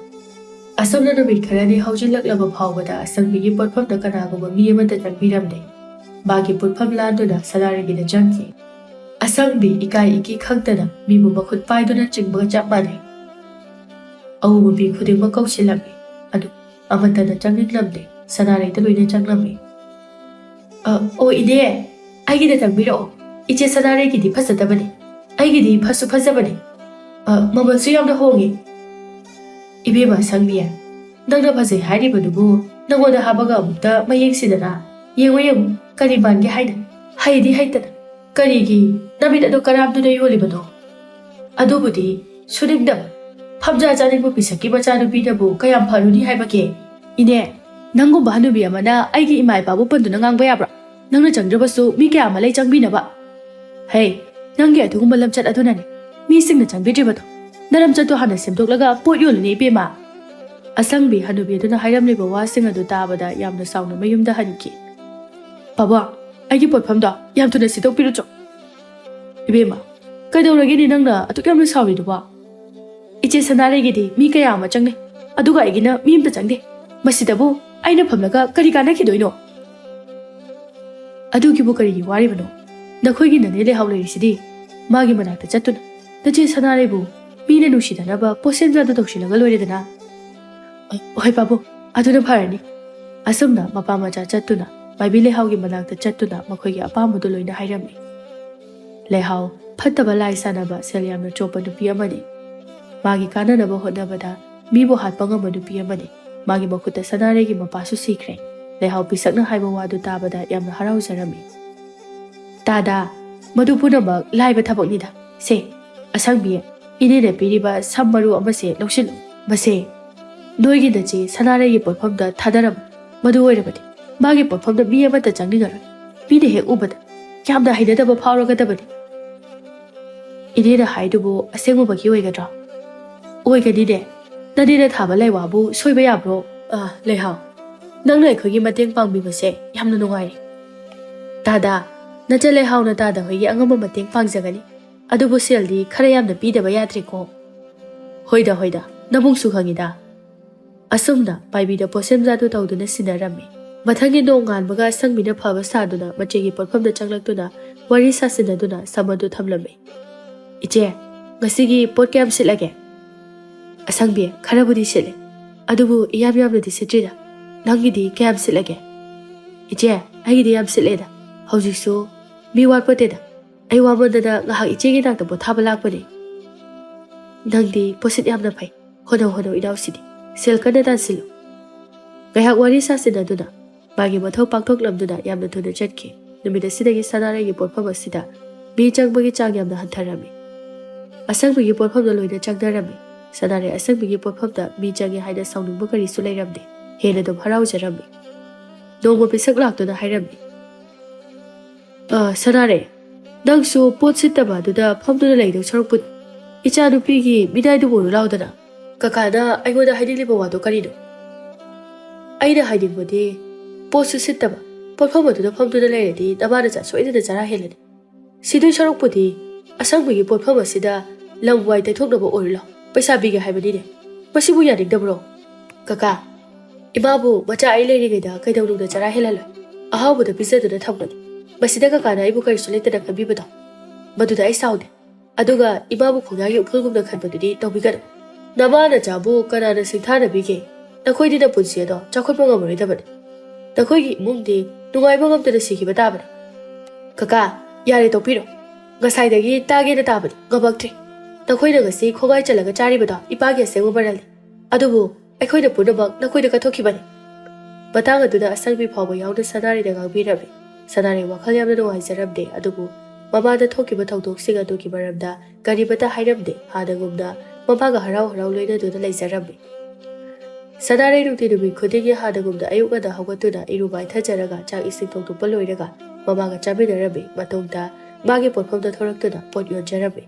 ꯑꯁꯨꯝꯅ ꯅꯨꯃꯤꯠ ꯈꯔꯅꯤ ꯍꯧꯖꯤꯜꯂꯛꯂꯕ ꯐꯥꯎꯕꯗ ꯑꯁꯪꯕꯤꯒꯤ ꯄꯣꯠꯐꯝꯗ ꯀꯅꯥꯒꯨꯝꯕ ꯃꯤ ꯑꯃꯠꯇ ꯆꯪꯕꯤꯔꯝꯗꯦ꯫ ꯃꯥꯒꯤ ꯄꯣꯠꯐꯝ ꯂꯥꯟꯗꯨꯅ ꯁꯅꯥꯔꯩꯒꯤꯗ ꯆꯪꯈꯤ꯫ ꯑꯁꯪꯕꯤ ꯏꯀꯥꯏ ꯏꯀꯤ ꯈꯪꯗꯅ ꯃꯤꯕꯨ ꯃꯈꯨꯠ ꯄꯥꯏꯗꯨꯅ ꯆꯤꯡꯕꯒ ꯆꯞ ꯃꯥꯟꯅꯩ꯫ ꯑꯎꯕ ꯃꯤ ꯈꯨꯗꯤꯡꯃꯛ ꯀꯧꯁꯤꯜꯂꯝꯃꯤ꯫ ꯑꯗꯨ ꯑꯃꯠꯇꯅ ꯆꯪꯅꯤꯡꯂꯝꯗꯦ꯫ ꯁꯅꯥꯔꯩꯗ ꯂꯣꯏꯅ ꯆꯪꯂꯝꯃꯤ꯫ "ꯑ, ꯑꯣ ꯏꯅꯦ, ꯑꯩꯒꯤꯗ ꯆꯪꯕꯤꯔꯛꯑꯣ꯫ ꯏꯆꯦ ꯁꯅꯥꯔꯩꯒꯤꯗꯤ ꯐꯖꯗꯕꯅꯤ, ꯑꯩꯒꯤꯗꯤ ꯐꯁꯨ ꯐꯖꯕꯅꯤ꯫ ꯑ, ꯃꯃꯜꯁꯨ ꯌꯥꯝꯅ ꯍꯣꯡꯉꯤ꯫" "ꯏꯕꯦꯝꯃ ꯁꯪꯕꯤ, ꯅꯪꯅ ꯐꯖꯩ ꯍꯥꯏꯔꯤꯕꯗꯨꯕꯨ ꯅꯪꯉꯣꯟꯗ ꯍꯥꯞꯄꯒ ꯑꯃꯨꯛꯇ ꯃꯌꯦꯛꯁꯤꯗꯅ꯫ ꯌꯦꯡꯉꯨ, ꯌꯦꯡꯉꯨ, ꯀꯔꯤ ꯃꯥꯟꯒꯦ ꯍꯥꯏꯅ? ꯍꯩꯗꯤ ꯍꯩꯇꯅ ꯀꯔꯤꯒꯤ ꯅꯃꯤꯠ ꯑꯗꯨ ꯀꯔꯥꯝꯗꯨꯅ ꯌꯣꯜꯂꯤꯕꯅꯣ? ꯑꯗꯨꯕꯨꯗꯤ ꯁꯨꯅꯤꯡꯗꯕ, ꯐꯝꯖꯥ ꯆꯥꯅꯤꯡꯕ ꯄꯤꯁꯛꯀꯤ ꯃꯆꯥꯅꯨꯄꯤꯅꯕꯨ ꯀꯌꯥꯝ ꯐꯔꯨꯅꯤ ꯍꯥꯏꯕꯒꯦ? ꯏꯅꯦ, ꯅꯪꯒꯨꯝꯕ ꯍꯅꯨꯕꯤ ꯑꯃꯅ ꯑꯩꯒꯤ ꯏꯃꯥ ꯏꯄꯥꯕꯨ ꯄꯟꯗꯨꯅ ꯉꯥꯡꯕ ꯌꯥꯕ꯭ꯔꯥ? ꯅꯪꯅ ꯆꯪꯗ꯭ꯔꯕꯁꯨ ꯃꯤ ꯀꯌꯥ ꯑꯃ ꯂꯩ ꯆꯪꯕꯤꯅꯕ꯫ ꯍꯦ, ꯅꯪꯒꯤ ꯑꯗꯨꯒꯨꯝꯕ ꯂꯝꯆꯠ ꯑꯗꯨꯅꯅꯦ ꯃꯤꯁꯤꯡꯅ ꯆꯪꯕꯤꯗ꯭ꯔꯤꯕꯗꯣ꯫ ꯅꯔꯝꯆꯠꯇꯣ ꯍꯥꯟꯅ ꯁꯦꯝꯗꯣꯛꯂꯒ ꯄꯣꯠ ꯌꯣꯜꯂꯨꯅꯦ ꯏꯕꯦꯝꯃ꯫" ꯑꯁꯪꯕꯤ ꯍꯅꯨꯕꯤ ꯑꯗꯨꯅ ꯍꯥꯏꯔꯝꯂꯤꯕ ꯋꯥꯁꯤꯡ ꯑꯗꯨ ꯇꯥꯕꯗ ꯌꯥꯝꯅ ꯁꯥꯎꯅ ꯃꯌꯨꯝꯗ ꯍꯟꯈꯤ꯫ "ꯄꯥꯕꯨꯡ, ꯑꯩꯒꯤ ꯄꯣꯠꯐꯝꯗꯣ ꯌꯥꯝ ꯊꯨꯅ ꯁꯤꯠꯇꯣꯛꯄꯤꯔꯨꯆꯣ꯫" "ꯏꯕꯦꯝꯃ, ꯀꯩꯗꯧꯔꯒꯦꯅꯦ ꯅꯪꯅ ꯑꯗꯨꯛ ꯌꯥꯝꯅ ꯁꯥꯎꯔꯤꯗꯨꯕꯣ? ꯏꯆꯦ ꯁꯅꯥꯔꯩꯒꯤꯗꯤ ꯃꯤ ꯀꯌꯥ ꯑꯃ ꯆꯪꯅꯩ, ꯑꯗꯨꯒ ꯑꯩꯒꯤꯅ ꯃꯤ ꯑꯃꯇ ꯆꯪꯗꯦ꯫ ꯃꯁꯤꯗꯕꯨ ꯑꯩꯅ ꯐꯝꯂꯒ ꯀꯔꯤ ꯀꯥꯟꯅꯈꯤꯗꯣꯏꯅꯣ?" "ꯑꯗꯨꯒꯤꯕꯨ ꯀꯔꯤꯒꯤ ꯋꯥꯔꯤꯕꯅꯣ? ꯅꯈꯣꯏꯒꯤ ꯅꯅꯦ ꯂꯩꯍꯥꯎ ꯂꯩꯔꯤꯁꯤꯗꯤ꯫ ꯃꯥꯒꯤ ꯃꯅꯥꯛꯇ ꯆꯠꯇꯨꯅ ꯅꯆꯦ ꯁꯅꯥꯔꯩꯕꯨ ꯃꯤꯅ ꯅꯨꯡꯁꯤꯅꯅꯕ ꯄꯣꯠꯁꯦꯝꯖꯥꯗ ꯇꯧꯁꯤꯜꯂꯒ ꯂꯣꯏꯔꯦꯗꯅ꯫" "ꯑ, ꯍꯣꯏ ꯄꯥꯕꯨꯡ, ꯑꯗꯨꯅ ꯐꯔꯅꯤ꯫" ꯑꯁꯨꯝꯅ ꯃꯄꯥ ꯃꯆꯥ ꯆꯠꯇꯨꯅ ꯃꯥꯏꯕꯤ ꯂꯩꯍꯥꯎꯒꯤ ꯃꯅꯥꯛꯇ ꯆꯠꯇꯨꯅ ꯃꯈꯣꯏꯒꯤ ꯑꯄꯥꯝꯕꯗꯨ ꯂꯣꯏꯅ ꯍꯥꯏꯔꯝꯃꯤ꯫ ꯂꯩꯍꯥꯎ ꯐꯠꯇꯕ ꯂꯥꯏ ꯁꯥꯟꯅꯕ, ꯁꯦꯜ ꯌꯥꯝꯅ ꯆꯣꯞꯄ ꯅꯨꯄꯤ ꯑꯃꯅꯤ꯫ ꯃꯥꯒꯤ ꯀꯥꯟꯅꯅꯕ ꯍꯣꯠꯅꯕꯗ ꯃꯤꯕꯨ ꯍꯥꯠꯄ ꯉꯝꯕ ꯅꯨꯄꯤ ꯑꯃꯅꯤ꯫ ꯃꯥꯒꯤ ꯃꯈꯨꯠꯇ ꯁꯅꯥꯔꯩꯒꯤ ꯃꯄꯥꯁꯨ ꯁꯤꯈ꯭ꯔꯦ꯫ ꯂꯩꯍꯥꯎ ꯄꯤꯁꯛꯅ ꯍꯥꯏꯕ ꯋꯥꯗꯨ ꯇꯥꯕꯗ ꯌꯥꯝꯅ ꯍꯔꯥꯎꯖꯔꯝꯃꯤ꯫ "ꯇꯥꯗꯥ, ꯃꯗꯨ ꯄꯨꯝꯅꯃꯛ ꯂꯥꯏꯕ ꯊꯕꯛꯅꯤꯗ꯫ ꯁꯦ, ꯑꯁꯪꯕꯤ, ꯏꯅꯦꯅ ꯄꯤꯔꯤꯕ ꯁꯝ ꯃꯔꯨ ꯑꯃꯁꯦ ꯂꯧꯁꯤꯜꯂꯨ꯫ ꯃꯁꯦ ꯅꯣꯏꯒꯤ ꯅꯆꯦ ꯁꯅꯥꯔꯩꯒꯤ ꯄꯣꯠꯐꯝꯗ ꯊꯥꯗꯔꯝꯃꯨ꯫ ꯃꯗꯨ ꯑꯣꯏꯔꯕꯗꯤ ꯃꯥꯒꯤ ꯄꯣꯠꯐꯝꯗ ꯃꯤ ꯑꯃꯠꯇ ꯆꯪꯅꯤꯡꯉꯔꯣꯏ꯫" ꯃꯤꯅ ꯍꯦꯛ ꯎꯕꯗ ꯌꯥꯝꯅ ꯍꯩꯅꯗꯕ ꯐꯥꯎꯔꯒꯗꯕꯅꯤ꯫ ꯏꯅꯦꯅ ꯍꯥꯏꯗꯨꯕꯨ ꯑꯁꯦꯡꯕꯃꯛꯀꯤ ꯑꯣꯏꯒꯗ꯭ꯔꯣ? ꯑꯣꯏꯒꯅꯤꯅꯦ꯫ ꯅꯅꯦꯅ ꯊꯥꯕ ꯂꯩꯋꯥꯕꯨ ꯁꯣꯏꯕ ꯌꯥꯕ꯭ꯔꯣ? ꯑꯥ, ꯂꯩꯍꯥꯎ, ꯅꯪꯅ ꯑꯩꯈꯣꯏꯒꯤ ꯃꯇꯦꯡ ꯄꯥꯡꯕꯤꯕꯁꯦ ꯌꯥꯝꯅ ꯅꯨꯡꯉꯥꯏꯔꯦ꯫ ꯇꯥꯗ, ꯅꯆꯦ ꯂꯩꯍꯥꯎꯅ ꯇꯥꯗ ꯍꯣꯏꯒꯤ ꯑꯉꯝꯕ ꯃꯇꯦꯡ ꯄꯥꯡꯖꯒꯅꯤ꯫ ꯑꯗꯨꯕꯨ ꯁꯦꯜꯗꯤ ꯈꯔ ꯌꯥꯝꯅ ꯄꯤꯗꯕ ꯌꯥꯗ꯭ꯔꯦꯀꯣ꯫ ꯍꯣꯏꯗ, ꯍꯣꯏꯗ, ꯅꯕꯨꯡꯁꯨ ꯈꯪꯉꯤꯗ꯫ ꯑꯁꯨꯝꯅ ꯄꯥꯏꯕꯤꯗ ꯄꯣꯠꯁꯦꯝ ꯖꯥꯗꯨ ꯇꯧꯗꯨꯅ ꯁꯤꯟꯅꯔꯝꯃꯤ꯫ ꯃꯊꯪꯒꯤ ꯅꯣꯡ ꯉꯥꯟꯕꯒ ꯑꯁꯪꯕꯤꯅ ꯐꯕ ꯁꯥꯗꯨꯅ ꯃꯆꯦꯒꯤ ꯄꯣꯠꯐꯝꯗ ꯆꯪꯂꯛꯇꯨꯅ ꯋꯥꯔꯤ ꯁꯥꯁꯤꯟꯅꯗꯨꯅ ꯁꯝ ꯑꯗꯨ ꯊꯝꯂꯝꯃꯤ꯫ "ꯏꯆꯦ, ꯉꯁꯤꯒꯤ ꯄꯣꯠ ꯀꯌꯥꯝ ꯁꯤꯠꯂꯒꯦ?" "ꯑꯁꯪꯕꯤ, ꯈꯔꯕꯨꯗꯤ ꯁꯤꯠꯂꯦ, ꯑꯗꯨꯕꯨ ꯏꯌꯥꯝ ꯌꯥꯝꯅꯗꯤ ꯁꯤꯠꯇ꯭ꯔꯤꯗ꯫ ꯅꯪꯒꯤꯗꯤ ꯀꯌꯥꯝ ꯁꯤꯠꯂꯒꯦ?" "ꯏꯆꯦ, ꯑꯩꯒꯤꯗꯤ ꯌꯥꯝ ꯁꯤꯠꯂꯦꯗ꯫ ꯍꯧꯖꯤꯛꯁꯨ ꯃꯤ ꯋꯥꯠꯄꯣꯠꯇꯦꯗ꯫ ꯑꯩ ꯋꯥꯃꯟꯗꯅ ꯉꯥꯏꯍꯥꯛ ꯏꯆꯦꯒꯤ ꯅꯥꯛꯇ ꯄꯣꯊꯥꯕ ꯂꯥꯛꯄꯅꯦ꯫" "ꯅꯪꯗꯤ ꯄꯣꯠꯁꯤꯠ ꯌꯥꯝꯅ ꯐꯩ꯫ ꯍꯣꯠꯅꯧ, ꯍꯣꯠꯅꯧ, ꯏꯅꯥꯎꯁꯤꯗꯤ꯫ ꯁꯦꯜ ꯀꯟꯅ ꯇꯥꯟꯁꯤꯜꯂꯨ꯫" ꯉꯥꯏꯍꯥꯛ ꯋꯥꯔꯤ ꯁꯥꯁꯤꯟꯅꯗꯨꯅ ꯃꯥꯒꯤ ꯃꯊꯧ ꯄꯥꯡꯊꯣꯛꯂꯝꯗꯨꯅ ꯌꯥꯝꯅ ꯊꯨꯅ ꯆꯠꯈꯤ꯫ ꯅꯨꯃꯤꯠ ꯑꯁꯤꯗꯒꯤ ꯁꯅꯥꯔꯩꯒꯤ ꯄꯣꯠꯐꯝ ꯑꯁꯤꯗ ꯃꯤ ꯆꯪꯕꯒꯤ ꯆꯥꯡ ꯌꯥꯝꯅ ꯍꯟꯊꯔꯝꯃꯤ꯫ ꯑꯁꯪꯕꯤꯒꯤ ꯄꯣꯠꯐꯝꯗ ꯂꯣꯏꯅ ꯆꯪꯅꯔꯝꯃꯤ꯫ ꯁꯅꯥꯔꯩ ꯑꯁꯪꯕꯤꯒꯤ ꯄꯣꯠꯐꯝꯗ ꯃꯤ ꯆꯪꯉꯦ ꯍꯥꯏꯅ ꯁꯥꯎꯅꯤꯡꯕ ꯀꯔꯤꯁꯨ ꯂꯩꯔꯝꯗꯦ꯫ ꯍꯦꯟꯅ ꯑꯗꯨꯝ ꯍꯔꯥꯎꯖꯔꯝꯃꯤ꯫ ꯅꯣꯡꯃ ꯄꯤꯁꯛ ꯂꯥꯛꯇꯨꯅ ꯍꯥꯏꯔꯝꯃꯤ, "ꯑ, ꯁꯅꯥꯔꯩ, ꯅꯪꯁꯨ ꯄꯣꯠ ꯁꯤꯠꯇꯕ ꯑꯗꯨꯗ ꯐꯝꯗꯨꯅ ꯂꯩꯗꯧ ꯁꯔꯨꯛꯄꯨꯗꯤ ꯏꯆꯥꯅꯨꯄꯤꯒꯤ ꯃꯤꯗꯥꯏꯗꯨꯕꯨ ꯑꯣꯏꯔꯨ ꯂꯥꯎꯗꯅ꯫ ꯀꯀꯥꯅ ꯑꯩꯉꯣꯟꯗ ꯍꯥꯏꯅꯤꯡꯂꯤꯕ ꯋꯥꯗꯨ ꯀꯔꯤꯅꯣ?" "ꯑꯩꯅ ꯍꯥꯏꯅꯤꯡꯕꯗꯤ, ꯄꯣꯠꯁꯨ ꯁꯤꯠꯇꯕ, ꯄꯣꯠꯐꯝ ꯑꯗꯨꯗ ꯐꯝꯗꯨꯅ ꯂꯩꯔꯗꯤ ꯅꯃꯥ ꯅꯆꯥ ꯁꯣꯏꯗꯅ ꯆꯔꯥ ꯍꯦꯜꯂꯅꯤ꯫ ꯁꯤꯗꯣꯏ ꯁꯔꯨꯛꯄꯨꯗꯤ ꯑꯁꯪꯕꯒꯤ ꯄꯣꯠꯐꯝ ꯑꯁꯤꯗ ꯂꯝ ꯋꯥꯏ ꯇꯩꯊꯣꯛꯅꯕ ꯑꯣꯏꯔꯨ ꯂꯥꯎ꯫ ꯄꯩꯁꯥ ꯄꯤꯒꯦ ꯍꯥꯏꯕꯅꯤꯅꯦ꯫ ꯃꯁꯤꯕꯨ ꯌꯥꯅꯤꯡꯗꯕ꯭ꯔꯣ?" "ꯀꯀꯥ, ꯏꯃꯥꯕꯨ ꯃꯆꯥ ꯑꯩ ꯂꯩꯔꯤꯉꯩꯗ ꯀꯩꯗꯧꯅꯨꯡꯗ ꯆꯔꯥ ꯍꯦꯜꯍꯜꯂꯣꯏ꯫ ꯑꯍꯥꯎꯕꯗ ꯄꯤꯖꯗꯨꯅ ꯊꯝꯒꯅꯤ꯫ ꯃꯁꯤꯗ ꯀꯀꯥꯅ ꯑꯩꯕꯨ ꯀꯔꯤꯁꯨ ꯂꯩꯇꯅ ꯈꯟꯕꯤꯕꯗꯣ, ꯃꯗꯨꯗ ꯑꯩ ꯁꯥꯎꯗꯦ꯫ ꯑꯗꯨꯒ ꯏꯃꯥꯕꯨ ꯈꯣꯡꯌꯥꯒꯤ ꯎꯈꯨꯜꯒꯨꯝꯅ ꯈꯟꯕꯗꯨꯗꯤ ꯇꯧꯕꯤꯒꯅꯨ꯫ ꯅꯃꯥ ꯅꯆꯥꯕꯨ ꯀꯅꯥꯅ ꯁꯤꯡꯊꯥꯅꯕꯤꯒꯦ? ꯅꯈꯣꯏꯗꯤ ꯅꯄꯨꯟꯁꯤ ꯑꯗꯣ ꯆꯥꯎꯈꯠꯄ ꯉꯝꯃꯔꯣꯏꯗꯕꯅꯤ꯫ ꯅꯈꯣꯏꯒꯤ ꯏꯃꯨꯡꯗꯤ ꯅꯨꯡꯉꯥꯏꯕ ꯉꯝꯗꯅ ꯁꯤꯈꯤꯕ ꯇꯥꯕꯅꯤ꯫" "ꯀꯀꯥ, ꯌꯥꯔꯦ, ꯇꯣꯛꯄꯤꯔꯣ꯫ ꯉꯁꯥꯏꯗꯒꯤ ꯇꯥꯒꯦꯅ ꯇꯥꯕꯅꯤ, ꯉꯝꯃꯛꯇ꯭ꯔꯦ꯫ ꯅꯈꯣꯏꯅ ꯉꯁꯤ ꯈꯣꯡꯒꯥꯏ ꯆꯜꯂꯒ ꯆꯥꯔꯤꯕꯗꯣ ꯏꯄꯥꯒꯤ ꯑꯁꯦꯡꯕ ꯃꯔꯜꯅꯤ꯫ ꯑꯗꯨꯕꯨ ꯑꯩꯈꯣꯏꯅ ꯄꯨꯝꯅꯃꯛ ꯅꯈꯣꯏꯗ ꯀꯠꯊꯣꯛꯈꯤꯕꯅꯤ꯫" ꯃꯇꯥꯡ ꯑꯗꯨꯗ ꯑꯁꯪꯕꯤ ꯐꯥꯎꯕ ꯌꯥꯎꯅ ꯁꯅꯥꯔꯩꯗ ꯉꯥꯡꯕꯤꯔꯝꯃꯤ꯫ ꯁꯅꯥꯔꯩ ꯋꯥꯈꯜ ꯌꯥꯝꯅ ꯅꯨꯡꯉꯥꯏꯖꯔꯝꯗꯦ, ꯑꯗꯨꯕꯨ ꯃꯃꯥꯗ ꯊꯣꯛꯈꯤꯕ ꯊꯧꯗꯣꯛꯁꯤꯡ ꯑꯗꯨꯒꯤ ꯃꯔꯝꯗ ꯀꯔꯤꯃꯇ ꯍꯥꯏꯔꯝꯗꯦ꯫ ꯍꯥꯟꯅꯒꯨꯝꯅ ꯃꯃꯥꯒ ꯍꯔꯥꯎ ꯍꯔꯥꯎ ꯂꯣꯏꯅꯗꯨꯅ ꯂꯩꯖꯔꯝꯃꯤ꯫ ꯁꯅꯥꯔꯩ ꯅꯨꯡꯇꯤ ꯅꯨꯃꯤꯠ ꯈꯨꯗꯤꯡꯒꯤ ꯍꯥꯟꯅꯒꯨꯝꯅ ꯑꯌꯨꯛ ꯉꯟꯅ ꯍꯧꯒꯠꯇꯨꯅ ꯏꯔꯨ ꯃꯥꯏꯊꯖꯔꯒ ꯆꯥꯛ ꯏꯁꯤꯡ ꯊꯣꯡꯗꯣꯛꯄ ꯂꯣꯏꯔꯒ ꯃꯃꯥꯒ ꯆꯥꯃꯤꯟꯅꯔꯝꯃꯤ꯫ ꯃꯇꯨꯡꯗ ꯃꯥꯒꯤ ꯄꯣꯠꯐꯝꯗ ꯊꯣꯔꯛꯇꯨꯅ ꯄꯣꯠ ꯌꯣꯟꯖꯔꯝꯃꯤ꯫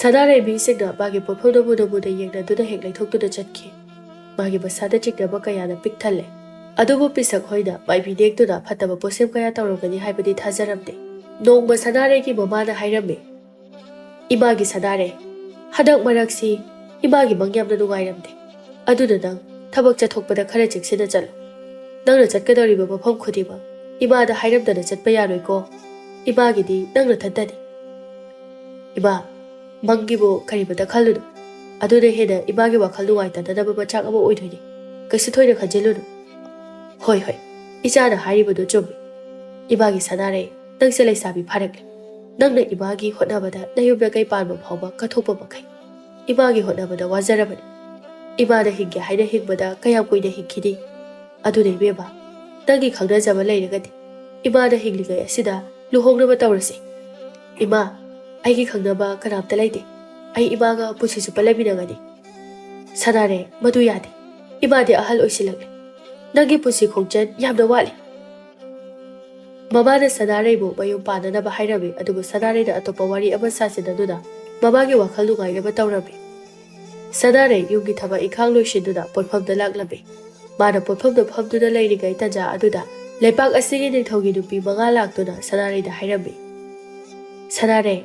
ꯁꯅꯥꯔꯩ ꯃꯤꯁꯤꯡꯅ ꯃꯥꯒꯤ ꯄꯣꯠꯐꯝꯗ ꯃꯨꯟꯅ ꯃꯨꯟꯅ ꯌꯦꯡꯅꯗꯨꯅ ꯍꯦꯛ ꯂꯩꯊꯣꯛꯇꯨꯅ ꯆꯠꯈꯤ꯫ ꯃꯥꯒꯤ ꯃꯁꯥꯗ ꯆꯤꯡꯅꯕ ꯀꯌꯥꯅ ꯄꯤꯛ ꯊꯜꯂꯦ꯫ ꯑꯗꯨꯕꯨ ꯄꯤꯁꯛ ꯍꯣꯏꯅ ꯃꯥꯏꯕꯤ ꯅꯦꯛꯇꯨꯅ ꯐꯠꯇꯕ ꯄꯣꯠꯁꯦꯝ ꯀꯌꯥ ꯇꯧꯔꯝꯒꯅꯤ ꯍꯥꯏꯕꯗꯤ ꯊꯥꯖꯔꯝꯗꯦ꯫ ꯅꯣꯡꯃ ꯁꯅꯥꯔꯩꯒꯤ ꯃꯃꯥꯅ ꯍꯥꯏꯔꯝꯃꯤ, "ꯏꯃꯥꯒꯤ ꯁꯅꯥꯔꯩ, ꯍꯟꯗꯛ ꯃꯔꯛꯁꯤ ꯏꯃꯥꯒꯤ ꯃꯪ ꯌꯥꯝꯅ ꯅꯨꯡꯉꯥꯏꯔꯝꯗꯦ꯫ ꯑꯗꯨꯅ ꯅꯪ ꯊꯕꯛ ꯆꯠꯊꯣꯛꯄꯗ ꯈꯔ ꯆꯦꯛꯁꯤꯟꯅ ꯆꯠꯂꯨ꯫ ꯅꯪꯅ ꯆꯠꯀꯗꯧꯔꯤꯕ ꯃꯐꯝ ꯈꯨꯗꯤꯡꯃꯛ ꯏꯃꯥꯗ ꯍꯥꯏꯔꯝꯗꯅ ꯆꯠꯄ ꯌꯥꯔꯣꯏꯀꯣ꯫ ꯏꯃꯥꯒꯤꯗꯤ ꯅꯪ ꯅꯊꯟꯇꯅꯤ꯫" "ꯏꯃꯥ, ꯃꯪꯒꯤꯕꯨ ꯀꯔꯤꯃꯇ ꯈꯜꯂꯨꯅꯨ꯫ ꯑꯗꯨꯅ ꯍꯦꯟꯅ ꯏꯃꯥꯒꯤ ꯋꯥꯈꯜ ꯅꯨꯡꯉꯥꯏꯇꯅꯅꯕ ꯃꯆꯥꯛ ꯑꯃ ꯑꯣꯏꯗꯣꯏꯅꯤ꯫ ꯀꯩꯁꯨ ꯊꯣꯏꯅ ꯈꯟꯖꯤꯜꯂꯨꯅꯨ꯫" "ꯍꯣꯏ, ꯍꯣꯏ, ꯏꯆꯥꯅ ꯍꯥꯏꯔꯤꯕꯗꯨ ꯆꯨꯝꯃꯤ꯫ ꯏꯃꯥꯒꯤ ꯁꯅꯥꯔꯩ, ꯅꯪꯁꯦ ꯂꯩꯁꯥꯕꯤ ꯐꯥꯔꯛꯂꯦ꯫ ꯅꯪꯅ ꯏꯃꯥꯒꯤ ꯍꯣꯠꯅꯕꯗ ꯅꯌꯨꯝꯗ ꯀꯩ ꯄꯥꯟꯕ ꯐꯥꯎꯕ ꯀꯠꯊꯣꯛꯄ ꯃꯈꯩ ꯏꯃꯥꯒꯤ ꯍꯣꯠꯅꯕꯗ ꯋꯥꯖꯔꯕꯅꯤ꯫ ꯏꯃꯥꯅ ꯍꯤꯡꯒꯦ ꯍꯥꯏꯅ ꯍꯤꯡꯕꯗ ꯀꯌꯥꯝ ꯀꯨꯏꯅ ꯍꯤꯡꯈꯤꯅꯤ? ꯑꯗꯨꯅ ꯏꯕꯦꯝꯃ, ꯅꯪꯒꯤ ꯈꯪꯅꯖꯕ ꯂꯩꯔꯒꯗꯤ ꯏꯃꯥꯅ ꯍꯤꯡꯂꯤꯉꯩ ꯑꯁꯤꯗ ꯂꯨꯍꯣꯡꯅꯕ ꯇꯧꯔꯁꯤ꯫" "ꯏꯃꯥ, ꯑꯩꯒꯤ ꯈꯪꯅꯕ ꯀꯅꯥꯝꯇ ꯂꯩꯇꯦ꯫ ꯑꯩ ꯏꯃꯥꯒ ꯄꯨꯟꯁꯤ ꯆꯨꯞꯄ ꯂꯩꯃꯤꯟꯅꯒꯅꯤ꯫" "ꯁꯅꯥꯔꯩ, ꯃꯗꯨ ꯌꯥꯗꯦ꯫ ꯏꯃꯥꯗꯤ ꯑꯍꯜ ꯑꯣꯏꯁꯤꯜꯂꯛꯂꯦ꯫ ꯅꯪꯒꯤ ꯄꯨꯟꯁꯤ ꯈꯣꯡꯆꯠ ꯌꯥꯝꯅ ꯋꯥꯠꯂꯤ꯫" ꯃꯃꯥꯅ ꯁꯅꯥꯔꯩꯕꯨ ꯃꯌꯨꯝ ꯄꯥꯟꯅꯅꯕ ꯍꯥꯏꯔꯝꯃꯤ, ꯑꯗꯨꯕꯨ ꯁꯅꯥꯔꯩꯅ ꯑꯇꯣꯞꯄ ꯋꯥꯔꯤ ꯑꯃ ꯁꯥꯖꯤꯟꯅꯗꯨꯅ ꯃꯃꯥꯒꯤ ꯋꯥꯈꯜ ꯅꯨꯡꯉꯥꯏꯅꯕ ꯇꯧꯔꯝꯃꯤ꯫ ꯁꯅꯥꯔꯩ ꯌꯨꯝꯒꯤ ꯊꯕꯛ ꯏꯪꯈꯥꯡ ꯂꯣꯏꯁꯤꯟꯗꯨꯅ ꯄꯣꯠꯐꯝꯗ ꯂꯥꯛꯂꯝꯃꯤ꯫ ꯃꯥꯅ ꯄꯣꯠꯐꯝꯗ ꯐꯝꯗꯨꯅ ꯂꯩꯔꯤꯉꯩ ꯇꯟꯖꯥ ꯑꯗꯨꯗ ꯂꯩꯄꯥꯛ ꯑꯁꯤꯒꯤ ꯅꯤꯡꯊꯧꯒꯤ ꯅꯨꯄꯤ ꯃꯉꯥ ꯂꯥꯛꯇꯨꯅ ꯁꯅꯥꯔꯩꯗ ꯍꯥꯏꯔꯝꯃꯤ, "ꯁꯅꯥꯔꯩ,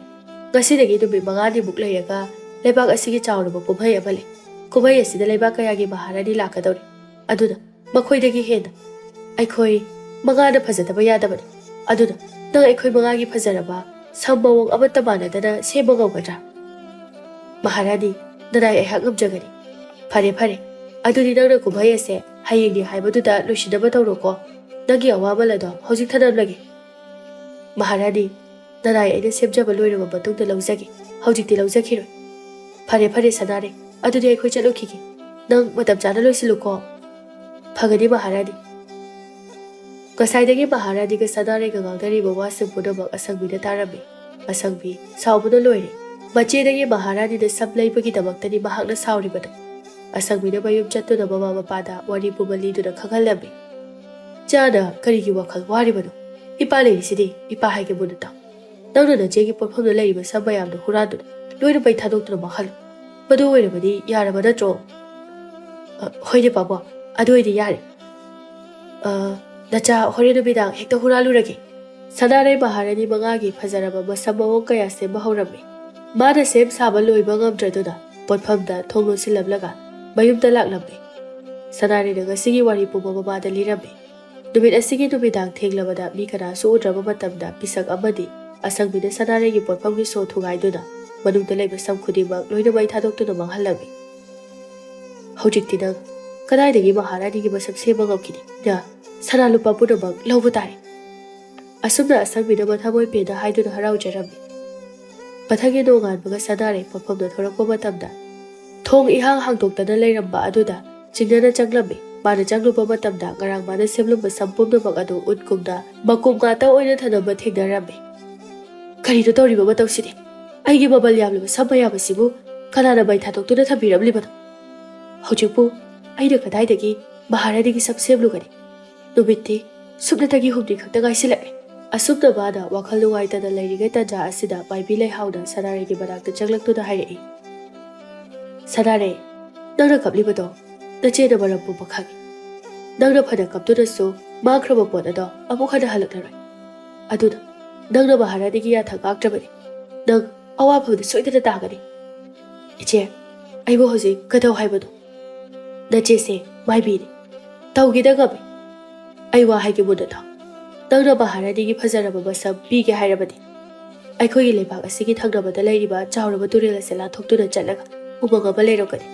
ꯉꯁꯤꯗꯒꯤ ꯅꯨꯃꯤꯠ ꯃꯉꯥꯅꯤꯃꯨꯛ ꯂꯩꯔꯒ ꯂꯩꯕꯥꯛ ꯑꯁꯤꯒꯤ ꯆꯥꯎꯔꯕ ꯀꯨꯝꯍꯩ ꯑꯃ ꯂꯩ꯫ ꯀꯨꯝꯍꯩ ꯑꯁꯤꯗ ꯂꯩꯕꯥꯛ ꯀꯌꯥꯒꯤ ꯃꯍꯥꯔꯥꯅꯤ ꯂꯥꯛꯀꯗꯧꯔꯤ꯫ ꯑꯗꯨꯅ ꯃꯈꯣꯏꯗꯒꯤ ꯍꯦꯟꯅ ꯑꯩꯈꯣꯏ ꯃꯉꯥꯅ ꯐꯖꯗꯕ ꯌꯥꯗꯕꯅꯤ꯫ ꯑꯗꯨꯅ ꯅꯪ ꯑꯩꯈꯣꯏ ꯃꯉꯥꯒꯤ ꯐꯖꯔꯕ ꯁꯝ ꯃꯑꯣꯡ ꯑꯃꯠꯇ ꯃꯥꯟꯅꯗꯅ ꯁꯦꯝꯕ ꯉꯝꯒꯗ꯭ꯔꯥ?" "ꯃꯍꯥꯔꯥꯅꯤ, ꯅꯅꯥꯏ ꯑꯩꯍꯥꯛ ꯉꯝꯖꯒꯅꯤ꯫" "ꯐꯔꯦ, ꯐꯔꯦ꯫ ꯑꯗꯨꯗꯤ ꯅꯪꯅ ꯀꯨꯝꯍꯩ ꯑꯁꯦ ꯍꯌꯦꯡꯅꯤ ꯍꯥꯏꯕꯗꯨꯗ ꯂꯣꯏꯁꯤꯟꯅꯕ ꯇꯧꯔꯣꯀꯣ꯫ ꯅꯪꯒꯤ ꯑꯋꯥꯃꯜ ꯑꯗꯣ ꯍꯧꯖꯤꯛ ꯊꯅꯝꯂꯒꯦ꯫" "ꯃꯍꯥꯔꯥꯅꯤ, ꯅꯅꯥꯏ ꯑꯩꯅ ꯁꯦꯝꯖꯕ ꯂꯣꯏꯔꯕ ꯃꯇꯨꯡꯗ ꯂꯧꯖꯒꯦ꯫ ꯍꯧꯖꯤꯛꯇꯤ ꯂꯧꯖꯈꯤꯔꯣꯏ꯫" "ꯐꯔꯦ, ꯐꯔꯦ ꯁꯅꯥꯔꯩ, ꯑꯗꯨꯗꯤ ꯑꯩꯈꯣꯏ ꯆꯠꯂꯨꯈꯤꯒꯦ꯫ ꯅꯪ ꯃꯇꯝ ꯆꯥꯅ ꯂꯣꯏꯁꯤꯜꯂꯨꯀꯣ꯫" "ꯐꯒꯅꯤ ꯃꯍꯥꯔꯥꯅꯤ꯫" ꯉꯁꯥꯏꯗꯒꯤ ꯃꯍꯥꯔꯥꯅꯤꯒ ꯁꯅꯥꯔꯩꯒ ꯉꯥꯡꯅꯔꯤꯕ ꯋꯥꯁꯤꯡ ꯄꯨꯝꯅꯃꯛ ꯑꯁꯪꯕꯤꯅ ꯇꯥꯔꯝꯃꯤ꯫ ꯑꯁꯪꯕꯤ ꯁꯥꯎꯕꯅ ꯂꯣꯏꯔꯦ꯫ ꯃꯆꯦꯗꯒꯤ ꯃꯍꯥꯔꯥꯅꯤꯗ ꯁꯝ ꯂꯩꯕꯒꯤꯗꯃꯛꯇꯅꯤ ꯃꯍꯥꯛꯅ ꯁꯥꯎꯔꯤꯕꯗꯨ꯫ ꯑꯁꯪꯕꯤꯅ ꯃꯌꯨꯝ ꯆꯠꯇꯨꯅ ꯃꯃꯥ ꯃꯄꯥꯗ ꯋꯥꯔꯤ ꯄꯨꯝꯕ ꯂꯤꯗꯨꯅ ꯈꯪꯍꯜꯂꯝꯃꯤ꯫ "ꯏꯆꯥꯅ ꯀꯔꯤꯒꯤ ꯋꯥꯈꯜ ꯋꯥꯔꯤꯕꯅꯣ? ꯏꯄꯥ ꯂꯩꯔꯤꯁꯤꯗꯤ, ꯏꯄꯥ ꯍꯥꯏꯒꯦ ꯃꯨꯟꯅ ꯇꯥꯎ꯫ ꯅꯪꯅ ꯅꯆꯦꯒꯤ ꯄꯣꯠꯐꯝꯗ ꯂꯩꯔꯤꯕ ꯁꯝ ꯃꯌꯥꯝꯗꯣ ꯍꯨꯔꯥꯟꯗꯨꯅ ꯂꯣꯏꯅ ꯃꯩ ꯊꯥꯗꯣꯛꯇꯨꯅ ꯃꯥꯡꯍꯜꯂꯨ꯫ ꯃꯗꯨ ꯑꯣꯏꯔꯕꯗꯤ ꯌꯥꯔꯕ ꯅꯠꯇ꯭ꯔꯣ? ꯑ, ꯍꯣꯏꯅꯦ ꯄꯥꯕꯣ, ꯑꯗꯨ ꯑꯣꯏꯗꯤ ꯌꯥꯔꯦ꯫ ꯑ, ꯅꯆꯥ, ꯍꯣꯔꯦꯟ ꯅꯨꯃꯤꯗꯥꯡ ꯍꯦꯛꯇ ꯍꯨꯔꯥꯜꯂꯨꯔꯒꯦ꯫ ꯁꯅꯥꯔꯩ ꯃꯍꯥꯔꯥꯅꯤ ꯃꯉꯥꯒꯤ ꯐꯖꯔꯕ ꯃꯁꯝ ꯃꯑꯣꯡ ꯀꯌꯥ ꯁꯦꯝꯕ ꯍꯧꯔꯝꯃꯤ꯫ ꯃꯥꯅ ꯁꯦꯝ ꯁꯥꯕ ꯂꯣꯏꯕ ꯉꯝꯗ꯭ꯔꯗꯨꯅ ꯄꯣꯠꯐꯝꯗ ꯊꯣꯡ ꯂꯣꯟꯁꯤꯜꯂꯝꯂꯒ ꯃꯌꯨꯝꯗ ꯂꯥꯛꯂꯝꯃꯤ꯫ ꯁꯅꯥꯔꯩꯅ ꯉꯁꯤꯒꯤ ꯋꯥꯔꯤ ꯄꯨꯝꯕ ꯃꯃꯥꯗ ꯂꯤꯔꯝꯃꯤ꯫ ꯅꯨꯃꯤꯠ ꯑꯁꯤꯒꯤ ꯅꯨꯃꯤꯗꯥꯡ ꯊꯦꯡꯂꯕꯗ ꯃꯤ ꯀꯅꯥꯁꯨ ꯎꯗ꯭ꯔꯕ ꯃꯇꯝꯗ ꯄꯤꯁꯛ ꯑꯃꯗꯤ ꯑꯁꯪꯕꯤꯅ ꯁꯅꯥꯔꯩꯒꯤ ꯄꯣꯠꯐꯝꯒꯤ ꯁꯣ ꯊꯨꯒꯥꯏꯗꯨꯅ ꯃꯅꯨꯡꯗ ꯂꯩꯕ ꯁꯝ ꯈꯨꯗꯤꯡꯃꯛ ꯂꯣꯏꯅ ꯃꯩ ꯊꯥꯗꯣꯛꯇꯨꯅ ꯃꯥꯡꯍꯜꯂꯝꯃꯤ꯫ ꯍꯧꯖꯤꯛꯇꯤ ꯅꯪ ꯀꯗꯥꯏꯗꯒꯤ ꯃꯍꯥꯔꯥꯅꯤꯒꯤ ꯃꯁꯝ ꯁꯦꯝꯕ ꯉꯝꯈꯤꯅꯤ? ꯅ ꯁꯅꯥ ꯂꯨꯄꯥ ꯄꯨꯝꯅꯃꯛ ꯂꯧꯕ ꯇꯥꯔꯦ꯫ ꯑꯁꯨꯝꯅ ꯑꯁꯪꯕꯤꯅ ꯃꯊꯃꯣꯏ ꯄꯦꯟꯅ ꯍꯥꯏꯗꯨꯅ ꯍꯔꯥꯎꯖꯔꯝꯃꯤ꯫ ꯃꯊꯪꯒꯤ ꯅꯣꯡꯉꯥꯟꯕꯒ ꯁꯅꯥꯔꯩ ꯄꯣꯠꯐꯝꯗ ꯊꯣꯔꯛꯄ ꯃꯇꯝꯗ ꯊꯣꯡ ꯏꯍꯥꯡ ꯍꯥꯡꯗꯣꯛꯇꯅ ꯂꯩꯔꯝꯕ ꯑꯗꯨꯗ ꯆꯤꯡꯅꯅ ꯆꯪꯂꯝꯃꯤ꯫ ꯃꯥꯅ ꯆꯪꯂꯨꯕ ꯃꯇꯝꯗ ꯉꯔꯥꯡ ꯃꯥꯅ ꯁꯦꯝꯂꯝꯕ ꯁꯝ ꯄꯨꯝꯅꯃꯛ ꯑꯗꯨ ꯎꯠ ꯀꯨꯝꯅ ꯃꯀꯨꯞ ꯉꯥꯛꯇ ꯑꯣꯏꯅ ꯊꯅꯝꯕ ꯊꯦꯡꯅꯔꯝꯃꯤ꯫ ꯀꯔꯤꯅꯣ ꯇꯧꯔꯤꯕ ꯃꯇꯧꯁꯤꯗꯤ? ꯑꯩꯒꯤ ꯃꯃꯜ ꯌꯥꯝꯂꯕ ꯁꯝ ꯃꯌꯥꯝ ꯑꯁꯤꯕꯨ ꯀꯅꯥꯅ ꯃꯩ ꯊꯥꯗꯣꯛꯇꯨꯅ ꯊꯝꯕꯤꯔꯝꯂꯤꯕꯅꯣ? ꯍꯧꯖꯤꯛꯄꯨ ꯑꯩꯅ ꯀꯗꯥꯏꯗꯒꯤ ꯃꯍꯥꯔꯥꯅꯤꯒꯤ ꯁꯝ ꯁꯦꯝꯂꯨꯒꯅꯤ? ꯅꯨꯃꯤꯠꯇꯤ ꯁꯨꯞꯅꯇꯒꯤ ꯍꯨꯝꯅꯤ ꯈꯛꯇ ꯉꯥꯏꯁꯤꯜꯂꯛꯂꯦ꯫ ꯑꯁꯨꯝꯅ ꯃꯥꯅ ꯋꯥꯈꯜ ꯅꯨꯡꯉꯥꯏꯇꯅ ꯂꯩꯔꯤꯉꯩ ꯇꯥꯟꯖꯥ ꯑꯁꯤꯗ ꯃꯥꯏꯕꯤ ꯂꯩꯍꯥꯎꯅ ꯁꯅꯥꯔꯩꯒꯤ ꯃꯅꯥꯛꯇ ꯆꯪꯂꯛꯇꯨꯅ ꯍꯥꯏꯔꯛꯏ, "ꯁꯅꯥꯔꯩ, ꯅꯪꯅ ꯀꯞꯂꯤꯕꯗꯣ ꯅꯆꯦꯅ ꯃꯔꯝ ꯄꯨꯝꯕ ꯈꯪꯏ꯫ ꯅꯪꯅ ꯐꯅ ꯀꯞꯇꯨꯅꯁꯨ ꯃꯥꯡꯈ꯭ꯔꯕ ꯄꯣꯠ ꯑꯗꯣ ꯑꯃꯨꯛ ꯍꯟꯅ ꯍꯜꯂꯛꯂꯔꯣꯏ꯫ ꯑꯗꯨꯅ ꯅꯪꯅ ꯃꯍꯥꯔꯥꯅꯤꯒꯤ ꯌꯥꯊꯪ ꯉꯥꯛꯇ꯭ꯔꯕꯗꯤ ꯅꯪ ꯑꯋꯥꯐꯝꯗ ꯁꯣꯏꯗꯅ ꯇꯥꯒꯅꯤ꯫ ꯏꯆꯦ, ꯑꯩꯕꯨ ꯍꯧꯖꯤꯛ ꯀꯩꯗꯧ ꯍꯥꯏꯕꯅꯣ? ꯅꯆꯦꯁꯦ ꯃꯥꯏꯕꯤꯅꯤ꯫ ꯇꯧꯒꯦꯗ ꯉꯝꯃꯤ꯫ ꯑꯩ ꯋꯥ ꯍꯥꯏꯒꯦ ꯃꯨꯟꯅ ꯇꯥꯎ꯫ ꯅꯪꯅ ꯃꯍꯥꯔꯥꯅꯤꯒꯤ ꯐꯖꯔꯕ ꯃꯁꯝ ꯄꯤꯒꯦ ꯍꯥꯏꯔꯕꯗꯤ ꯑꯩꯈꯣꯏꯒꯤ ꯂꯩꯕꯥꯛ ꯑꯁꯤꯒꯤ ꯊꯪꯅꯕꯗ ꯂꯩꯔꯤꯕ ꯆꯥꯎꯔꯕ ꯇꯨꯔꯦꯜ ꯑꯁꯤ ꯂꯥꯟꯊꯣꯛꯇꯨꯅ ꯆꯠꯂꯒ ꯎꯃꯪ ꯑꯃ ꯂꯩꯔꯝꯒꯅꯤ꯫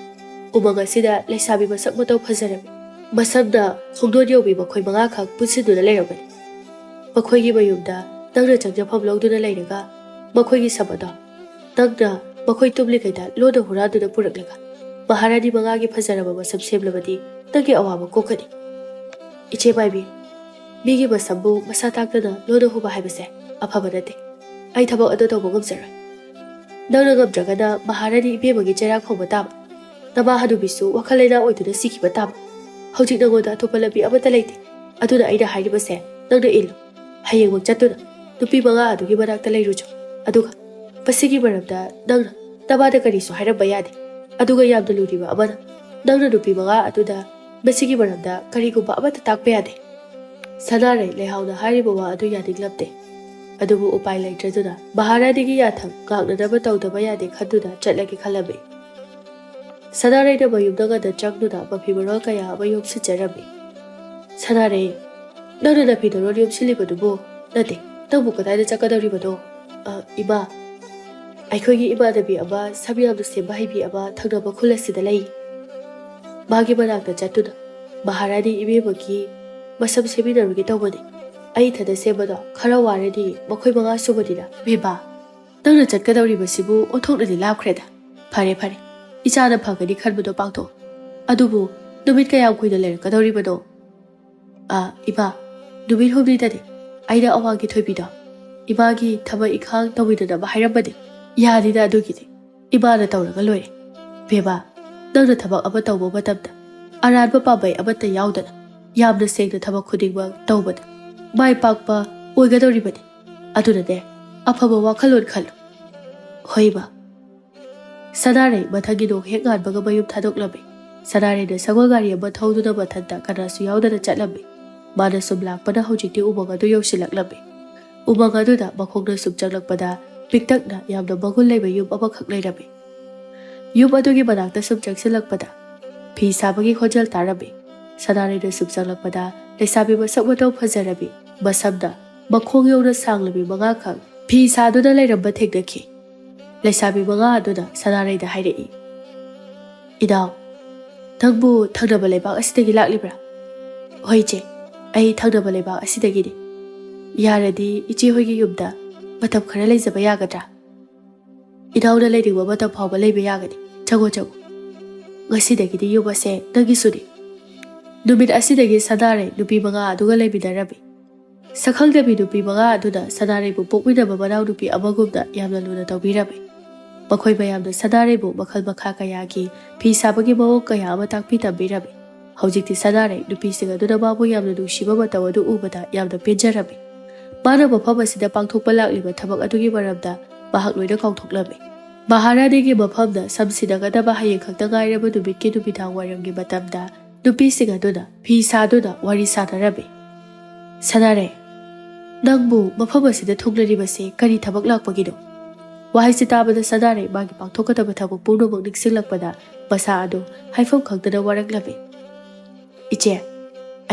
ꯎꯃꯪ ꯑꯁꯤꯗ ꯂꯩꯁꯥꯕꯤ ꯃꯁꯛ ꯃꯇꯧ ꯐꯖꯔꯕꯤ, ꯃꯁꯝꯅ ꯈꯣꯡꯗꯣꯟ ꯌꯧꯕꯤ ꯃꯈꯣꯏ ꯃꯉꯥꯈꯛ ꯄꯨꯟꯁꯤꯟꯗꯨꯅ ꯂꯩꯔꯝꯒꯅꯤ꯫ ꯃꯈꯣꯏꯒꯤ ꯃꯌꯨꯝꯗ ꯅꯪꯅ ꯆꯪꯖꯐꯝ ꯂꯧꯗꯨꯅ ꯂꯩꯔꯒ ꯃꯈꯣꯏꯒꯤ ꯁꯝ ꯑꯗꯣ ꯅꯪꯅ ꯃꯈꯣꯏ ꯇꯨꯝꯂꯤꯉꯩꯗ ꯂꯣꯟꯅ ꯍꯨꯔꯥꯟꯗꯨꯅ ꯄꯨꯔꯛꯂꯒ ꯃꯍꯥꯔꯥꯅꯤ ꯃꯉꯥꯒꯤ ꯐꯖꯔꯕ ꯃꯁꯝ ꯁꯦꯝꯂꯕꯗꯤ ꯅꯪꯒꯤ ꯑꯋꯥꯕ ꯀꯣꯛꯀꯅꯤ꯫ ꯏꯆꯦ ꯃꯥꯏꯕꯤ, ꯃꯤꯒꯤ ꯃꯁꯝꯕꯨ ꯃꯁꯥ ꯇꯥꯛꯇꯅ ꯂꯣꯟꯅ ꯍꯨꯕ ꯍꯥꯏꯕꯁꯦ ꯑꯐꯕ ꯅꯠꯇꯦ꯫ ꯑꯩ ꯊꯕꯛ ꯑꯗꯨ ꯇꯧꯕ ꯉꯝꯖꯔꯣꯏ꯫ ꯅꯪꯅ ꯉꯝꯗ꯭ꯔꯒꯅ ꯃꯍꯥꯔꯥꯅꯤ ꯏꯕꯦꯝꯃꯒꯤ ꯆꯩꯔꯥꯛ ꯐꯪꯕ ꯇꯥꯕ꯫ ꯅꯃꯥ ꯍꯅꯨꯕꯤꯁꯨ ꯋꯥꯈꯜ ꯂꯩꯅꯥ ꯑꯣꯏꯗꯨꯅ ꯁꯤꯈꯤꯕ ꯇꯥꯕ꯫ ꯍꯧꯖꯤꯛ ꯅꯉꯣꯟꯗ ꯑꯇꯣꯞꯄ ꯂꯝꯕꯤ ꯑꯃꯠꯇ ꯂꯩꯇꯦ꯫ ꯑꯗꯨꯅ ꯑꯩꯅ ꯍꯥꯏꯔꯤꯕꯁꯦ ꯅꯪꯅ ꯏꯜꯂꯨ꯫ ꯍꯌꯦꯡꯃꯛ ꯆꯠꯇꯨꯅ ꯅꯨꯄꯤ ꯃꯉꯥ ꯑꯗꯨꯒꯤ ꯃꯅꯥꯛꯇ ꯂꯩꯔꯨꯆꯣ꯫ ꯑꯗꯨꯒ ꯃꯁꯤꯒꯤ ꯃꯔꯝꯗ ꯅꯪꯅ ꯅꯃꯥꯗ ꯀꯔꯤꯁꯨ ꯍꯥꯏꯔꯝꯕ ꯌꯥꯗꯦ꯫ ꯑꯗꯨꯒ ꯌꯥꯝꯅ ꯂꯨꯔꯤꯕ ꯑꯃꯅ, ꯅꯪꯅ ꯅꯨꯄꯤ ꯃꯉꯥ ꯑꯗꯨꯗ ꯃꯁꯤꯒꯤ ꯃꯔꯝꯗ ꯀꯔꯤꯒꯨꯝꯕ ꯑꯃꯠꯇ ꯇꯥꯛꯄ ꯌꯥꯗꯦ꯫ ꯁꯅꯥꯔꯩ ꯂꯩꯍꯥꯎꯅ ꯍꯥꯏꯔꯤꯕ ꯋꯥ ꯑꯗꯨ ꯌꯥꯅꯤꯡꯂꯝꯗꯦ꯫ ꯑꯗꯨꯕꯨ ꯎꯄꯥꯏ ꯂꯩꯇ꯭ꯔꯗꯨꯅ ꯃꯍꯥꯔꯥꯅꯤꯒꯤ ꯌꯥꯊꯪ ꯉꯥꯛꯅꯅꯕ ꯇꯧꯗꯕ ꯌꯥꯗꯦ ꯈꯟꯗꯨꯅ ꯆꯠꯂꯒꯦ ꯈꯜꯂꯝꯃꯤ꯫ ꯁꯅꯥꯔꯩꯅ ꯃꯌꯨꯝꯗ ꯉꯟꯅ ꯆꯪꯗꯨꯅ ꯃꯐꯤ ꯃꯔꯣꯜ ꯀꯌꯥ ꯑꯃ ꯌꯣꯝꯁꯤꯟꯖꯔꯝꯃꯤ꯫ "ꯁꯅꯥꯔꯩ, ꯅꯪꯅ ꯅꯐꯤ ꯅꯔꯣꯜ ꯌꯣꯝꯁꯤꯜꯂꯤꯕꯗꯨꯕꯨ? ꯅꯠꯇꯦ, ꯅꯪꯕꯨ ꯀꯗꯥꯏꯗ ꯆꯠꯀꯗꯧꯔꯤꯕꯅꯣ?" "ꯑ, ꯏꯃꯥ, ꯑꯩꯈꯣꯏꯒꯤ ꯏꯃꯥꯟꯅꯕꯤ ꯑꯃ ꯁꯝ ꯌꯥꯝꯅ ꯁꯦꯝꯕ ꯍꯩꯕꯤ ꯑꯃ ꯊꯪꯅꯕ ꯈꯨꯜ ꯑꯁꯤꯗ ꯂꯩ꯫ ꯃꯥꯒꯤ ꯃꯅꯥꯛꯇ ꯆꯠꯇꯨꯅ ꯃꯍꯥꯔꯥꯅꯤ ꯏꯕꯦꯝꯃꯒꯤ ꯃꯁꯝ ꯁꯦꯝꯃꯤꯟꯅꯔꯨꯒꯦ ꯇꯧꯕꯅꯤ꯫ ꯑꯩ ꯏꯊꯟꯇ ꯁꯦꯝꯕꯗꯣ ꯈꯔ ꯋꯥꯔꯅꯤ, ꯃꯈꯣꯏ ꯃꯉꯥ ꯁꯨꯕꯅꯤꯅ꯫" "ꯕꯦꯕꯥ, ꯅꯪꯅ ꯆꯠꯀꯗꯧꯔꯤꯕꯁꯤꯕꯨ ꯑꯣꯟꯊꯣꯛꯅꯗꯤ ꯂꯥꯞꯈ꯭ꯔꯦꯗ꯫ ꯐꯔꯦ, ꯐꯔꯦ, ꯏꯆꯥꯅ ꯐꯒꯅꯤ ꯈꯟꯕꯗꯣ ꯄꯥꯡꯊꯣꯛꯑꯣ꯫ ꯑꯗꯨꯕꯨ ꯅꯨꯃꯤꯠ ꯀꯌꯥꯝ ꯀꯨꯏꯅ ꯂꯩꯔꯛꯀꯗꯧꯔꯤꯕꯅꯣ?" "ꯑ, ꯏꯃꯥ, ꯅꯨꯃꯤꯠ ꯍꯨꯝꯅꯤꯗꯅꯤ ꯑꯩꯅ ꯑꯋꯥꯡꯒꯤ ꯊꯣꯏꯕꯤꯗꯣ ꯏꯃꯥꯒꯤ ꯊꯕꯛ ꯏꯪꯈꯥꯡ ꯇꯧꯃꯤꯟꯅꯅꯕ ꯍꯥꯏꯔꯝꯕꯅꯤ꯫ ꯌꯥꯅꯤꯗ ꯑꯗꯨꯒꯤꯗꯤ꯫ ꯏꯃꯥꯅ ꯇꯧꯔꯒ ꯂꯣꯏꯔꯦ꯫ ꯕꯦꯕꯥ, ꯅꯪꯅ ꯊꯕꯛ ꯑꯃ ꯇꯧꯕ ꯃꯇꯝꯗ ꯑꯔꯥꯟꯕ ꯄꯥꯝꯕꯩ ꯑꯃꯠꯇ ꯌꯥꯎꯗꯅ ꯌꯥꯝꯅ ꯁꯦꯡꯅ ꯊꯕꯛ ꯈꯨꯗꯤꯡꯃꯛ ꯇꯧꯕꯗ ꯃꯥꯏ ꯄꯥꯛꯄ ꯑꯣꯏꯒꯗꯧꯔꯤꯕꯅꯤ꯫ ꯑꯗꯨꯅꯅꯦ, ꯑꯐꯕ ꯋꯥꯈꯜꯂꯣꯟ ꯈꯜꯂꯨ꯫" "ꯍꯣꯏ, ꯏꯃꯥ꯫" ꯁꯅꯥꯔꯩ ꯃꯊꯪꯒꯤ ꯅꯣꯡ ꯍꯦꯛ ꯉꯥꯟꯕꯒ ꯃꯌꯨꯝ ꯊꯥꯗꯣꯛꯂꯝꯃꯤ꯫ ꯁꯅꯥꯔꯩꯅ ꯁꯒꯣꯜ ꯒꯥꯔꯤ ꯑꯃ ꯊꯧꯗꯨꯅ ꯃꯊꯟꯇ ꯀꯅꯥꯁꯨ ꯌꯥꯎꯗꯅ ꯆꯠꯂꯝꯃꯤ꯫ ꯃꯥꯅ ꯁꯨꯝ ꯂꯥꯛꯄꯅ ꯍꯧꯖꯤꯛꯇꯤ ꯎꯃꯪ ꯑꯗꯨ ꯌꯧꯁꯤꯜꯂꯛꯂꯝꯃꯤ꯫ ꯎꯃꯪ ꯑꯗꯨꯗ ꯃꯈꯣꯡꯅ ꯁꯨꯝ ꯆꯪꯂꯛꯄꯗ ꯄꯤꯛꯇꯛꯅ ꯌꯥꯝꯅ ꯃꯒꯨꯟ ꯂꯩꯕ ꯌꯨꯝ ꯑꯃꯈꯛ ꯂꯩꯔꯝꯃꯤ꯫ ꯌꯨꯝ ꯑꯗꯨꯒꯤ ꯃꯅꯥꯛꯇ ꯁꯨꯝ ꯆꯪꯁꯤꯜꯂꯛꯄꯗ ꯐꯤ ꯁꯥꯕꯒꯤ ꯈꯣꯟꯖꯦꯜ ꯇꯥꯔꯝꯃꯤ꯫ ꯁꯅꯥꯔꯩꯅ ꯁꯨꯝ ꯆꯪꯂꯛꯄꯗ ꯂꯩꯁꯥꯕꯤ ꯃꯁꯛ ꯃꯇꯧ ꯐꯖꯔꯕꯤ, ꯃꯁꯝꯅ ꯃꯈꯣꯡ ꯌꯧꯅ ꯁꯥꯡꯂꯕꯤ ꯃꯉꯥꯈꯛ ꯐꯤ ꯁꯥꯗꯨꯅ ꯂꯩꯔꯝꯕ ꯊꯦꯡꯅꯈꯤ꯫ ꯂꯩꯁꯥꯕꯤ ꯃꯉꯥ ꯑꯗꯨꯅ ꯁꯅꯥꯔꯩꯗ ꯍꯥꯏꯔꯛꯏ, "ꯏꯅꯥꯎ, ꯅꯪꯕꯨ ꯊꯪꯅꯕ ꯂꯩꯕꯥꯛ ꯑꯁꯤꯗꯒꯤ ꯂꯥꯛꯂꯤꯕ꯭ꯔꯥ?" "ꯍꯣꯏ ꯏꯆꯦ, ꯑꯩ ꯊꯪꯅꯕ ꯂꯩꯕꯥꯛ ꯑꯁꯤꯗꯒꯤꯅꯤ꯫" "ꯌꯥꯔꯗꯤ ꯏꯆꯦ ꯍꯣꯏꯒꯤ ꯌꯨꯝꯗ ꯃꯇꯝ ꯈꯔ ꯂꯩꯖꯕ ꯌꯥꯒꯗ꯭ꯔꯥ?" "ꯏꯅꯥꯎꯅ ꯂꯩꯅꯤꯡꯕ ꯃꯇꯝ ꯐꯥꯎꯕ ꯂꯩꯕ ꯌꯥꯒꯅꯤ꯫ ꯆꯪꯉꯣ, ꯆꯪꯉꯣ꯫ ꯉꯁꯤꯗꯒꯤꯗꯤ ꯌꯨꯝ ꯑꯁꯦ ꯅꯪꯒꯤꯁꯨꯅꯤ꯫" ꯅꯨꯃꯤꯠ ꯑꯁꯤꯗꯒꯤ ꯁꯅꯥꯔꯩ ꯅꯨꯄꯤ ꯃꯉꯥ ꯑꯗꯨꯒ ꯂꯩꯃꯤꯟꯅꯔꯝꯃꯤ꯫ ꯁꯛꯈꯪꯗꯕꯤ ꯅꯨꯄꯤ ꯃꯉꯥ ꯑꯗꯨꯅ ꯁꯅꯥꯔꯩꯕꯨ ꯄꯣꯛꯃꯤꯟꯅꯕ ꯃꯅꯥꯎꯅꯨꯄꯤ ꯑꯃꯒꯨꯝꯅ ꯌꯥꯝꯅ ꯂꯨꯅ ꯇꯧꯕꯤꯔꯝꯃꯤ꯫ ꯃꯈꯣꯏ ꯃꯌꯥꯝꯅ ꯁꯅꯥꯔꯩꯕꯨ ꯃꯈꯜ ꯃꯈꯥ ꯀꯌꯥꯒꯤ ꯐꯤ ꯁꯥꯕꯒꯤ ꯃꯑꯣꯡ ꯀꯌꯥ ꯑꯃ ꯇꯥꯛꯄꯤ ꯇꯝꯕꯤꯔꯝꯃꯤ꯫ ꯍꯧꯖꯤꯛꯇꯤ ꯁꯅꯥꯔꯩ ꯅꯨꯄꯤꯁꯤꯡ ꯑꯗꯨꯅ ꯃꯥꯕꯨ ꯌꯥꯝꯅ ꯅꯨꯡꯁꯤꯕ ꯃꯇꯧ ꯑꯗꯨ ꯎꯕꯗ ꯌꯥꯝꯅ ꯄꯦꯟꯖꯔꯝꯃꯤ꯫ ꯃꯥꯅ ꯃꯐꯝ ꯑꯁꯤꯗ ꯄꯥꯡꯊꯣꯛꯄ ꯂꯥꯛꯂꯤꯕ ꯊꯕꯛ ꯑꯗꯨꯒꯤ ꯃꯔꯝꯗ ꯃꯍꯥꯛ ꯂꯣꯏꯅ ꯀꯥꯎꯊꯣꯛꯂꯝꯃꯤ꯫ ꯃꯍꯥꯔꯥꯅꯤꯒꯤ ꯃꯐꯝꯗ ꯁꯝ ꯁꯤꯟꯅꯒꯗꯕ ꯍꯌꯦꯡ ꯈꯛꯇ ꯉꯥꯏꯔꯕ ꯅꯨꯃꯤꯠꯀꯤ ꯅꯨꯃꯤꯗꯥꯡ ꯋꯥꯏꯔꯝꯒꯤ ꯃꯇꯝꯗ ꯅꯨꯄꯤꯁꯤꯡ ꯑꯗꯨꯅ ꯐꯤ ꯁꯥꯗꯨꯅ ꯋꯥꯔꯤ ꯁꯥꯅꯔꯝꯃꯤ꯫ "ꯁꯅꯥꯔꯩ, ꯅꯪꯕꯨ ꯃꯐꯝ ꯑꯁꯤꯗ ꯊꯨꯡꯂꯔꯤꯕꯁꯦ ꯀꯔꯤ ꯊꯕꯛ ꯂꯥꯛꯄꯒꯤꯅꯣ?" ꯋꯥꯍꯩꯁꯤ ꯇꯥꯕꯗ ꯁꯅꯥꯔꯩ ꯃꯥꯒꯤ ꯄꯥꯡꯊꯣꯛꯀꯗꯕ ꯊꯕꯛ ꯄꯨꯝꯅꯃꯛ ꯅꯤꯡꯁꯤꯡꯂꯛꯄꯗ ꯃꯁꯥ ꯑꯗꯨ ꯍꯥꯏꯐꯝ ꯈꯪꯗꯅ ꯋꯥꯔꯛꯂꯝꯃꯤ꯫ "ꯏꯆꯦ,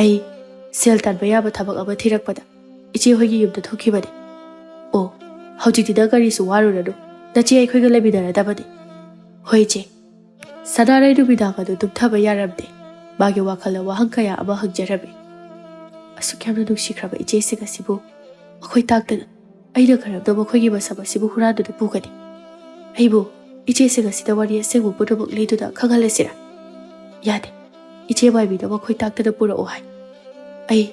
ꯑꯩ ꯁꯦꯜ ꯇꯥꯟꯕ ꯌꯥꯕ ꯊꯕꯛ ꯑꯃ ꯊꯤꯔꯛꯄꯗ ꯏꯆꯦ ꯍꯣꯏꯒꯤ ꯌꯨꯝꯗ ꯊꯣꯛꯈꯤꯕꯅꯤ꯫ ꯑꯣ, ꯍꯧꯖꯤꯛꯇꯤ ꯅꯪ ꯀꯔꯤꯁꯨ ꯋꯥꯔꯨꯔꯅꯨ, ꯅꯆꯦ ꯑꯩꯈꯣꯏꯒ ꯂꯩꯃꯤꯟꯅꯔꯗꯕꯅꯤ꯫" "ꯍꯣꯏ ꯏꯆꯦ꯫" ꯁꯅꯥꯔꯩ ꯅꯨꯃꯤꯗꯥꯡ ꯑꯗꯨ ꯇꯨꯝꯊꯕ ꯌꯥꯔꯝꯗꯦ꯫ ꯃꯥꯒꯤ ꯋꯥꯈꯜꯗ ꯋꯥꯍꯪ ꯀꯌꯥ ꯑꯃ ꯍꯪꯖꯔꯝꯃꯤ꯫ "ꯑꯁꯨꯛ ꯌꯥꯝꯅ ꯅꯨꯡꯁꯤꯈ꯭ꯔꯕ ꯏꯆꯦꯁꯤꯡ ꯑꯁꯤꯕꯨ ꯃꯈꯣꯏ ꯇꯥꯛꯇꯅ ꯑꯩꯅ ꯀꯔꯝꯅ ꯃꯈꯣꯏꯒꯤ ꯃꯁꯝ ꯑꯁꯤꯕꯨ ꯍꯨꯔꯥꯟꯗꯨꯅ ꯄꯨꯒꯅꯤ? ꯑꯩꯕꯨ ꯏꯆꯦꯁꯤꯡ ꯑꯁꯤꯗ ꯋꯥꯔꯤ ꯑꯁꯦꯡꯕ ꯄꯨꯝꯅꯃꯛ ꯂꯤꯗꯨꯅ ꯈꯪꯍꯜꯂꯁꯤꯔꯥ? ꯌꯥꯗꯦ, ꯏꯆꯦ ꯃꯥꯏꯕꯤꯅ ꯃꯈꯣꯏ ꯇꯥꯛꯇꯅ ꯄꯨꯔꯛꯑꯣ ꯍꯥꯏ꯫ ꯑꯩ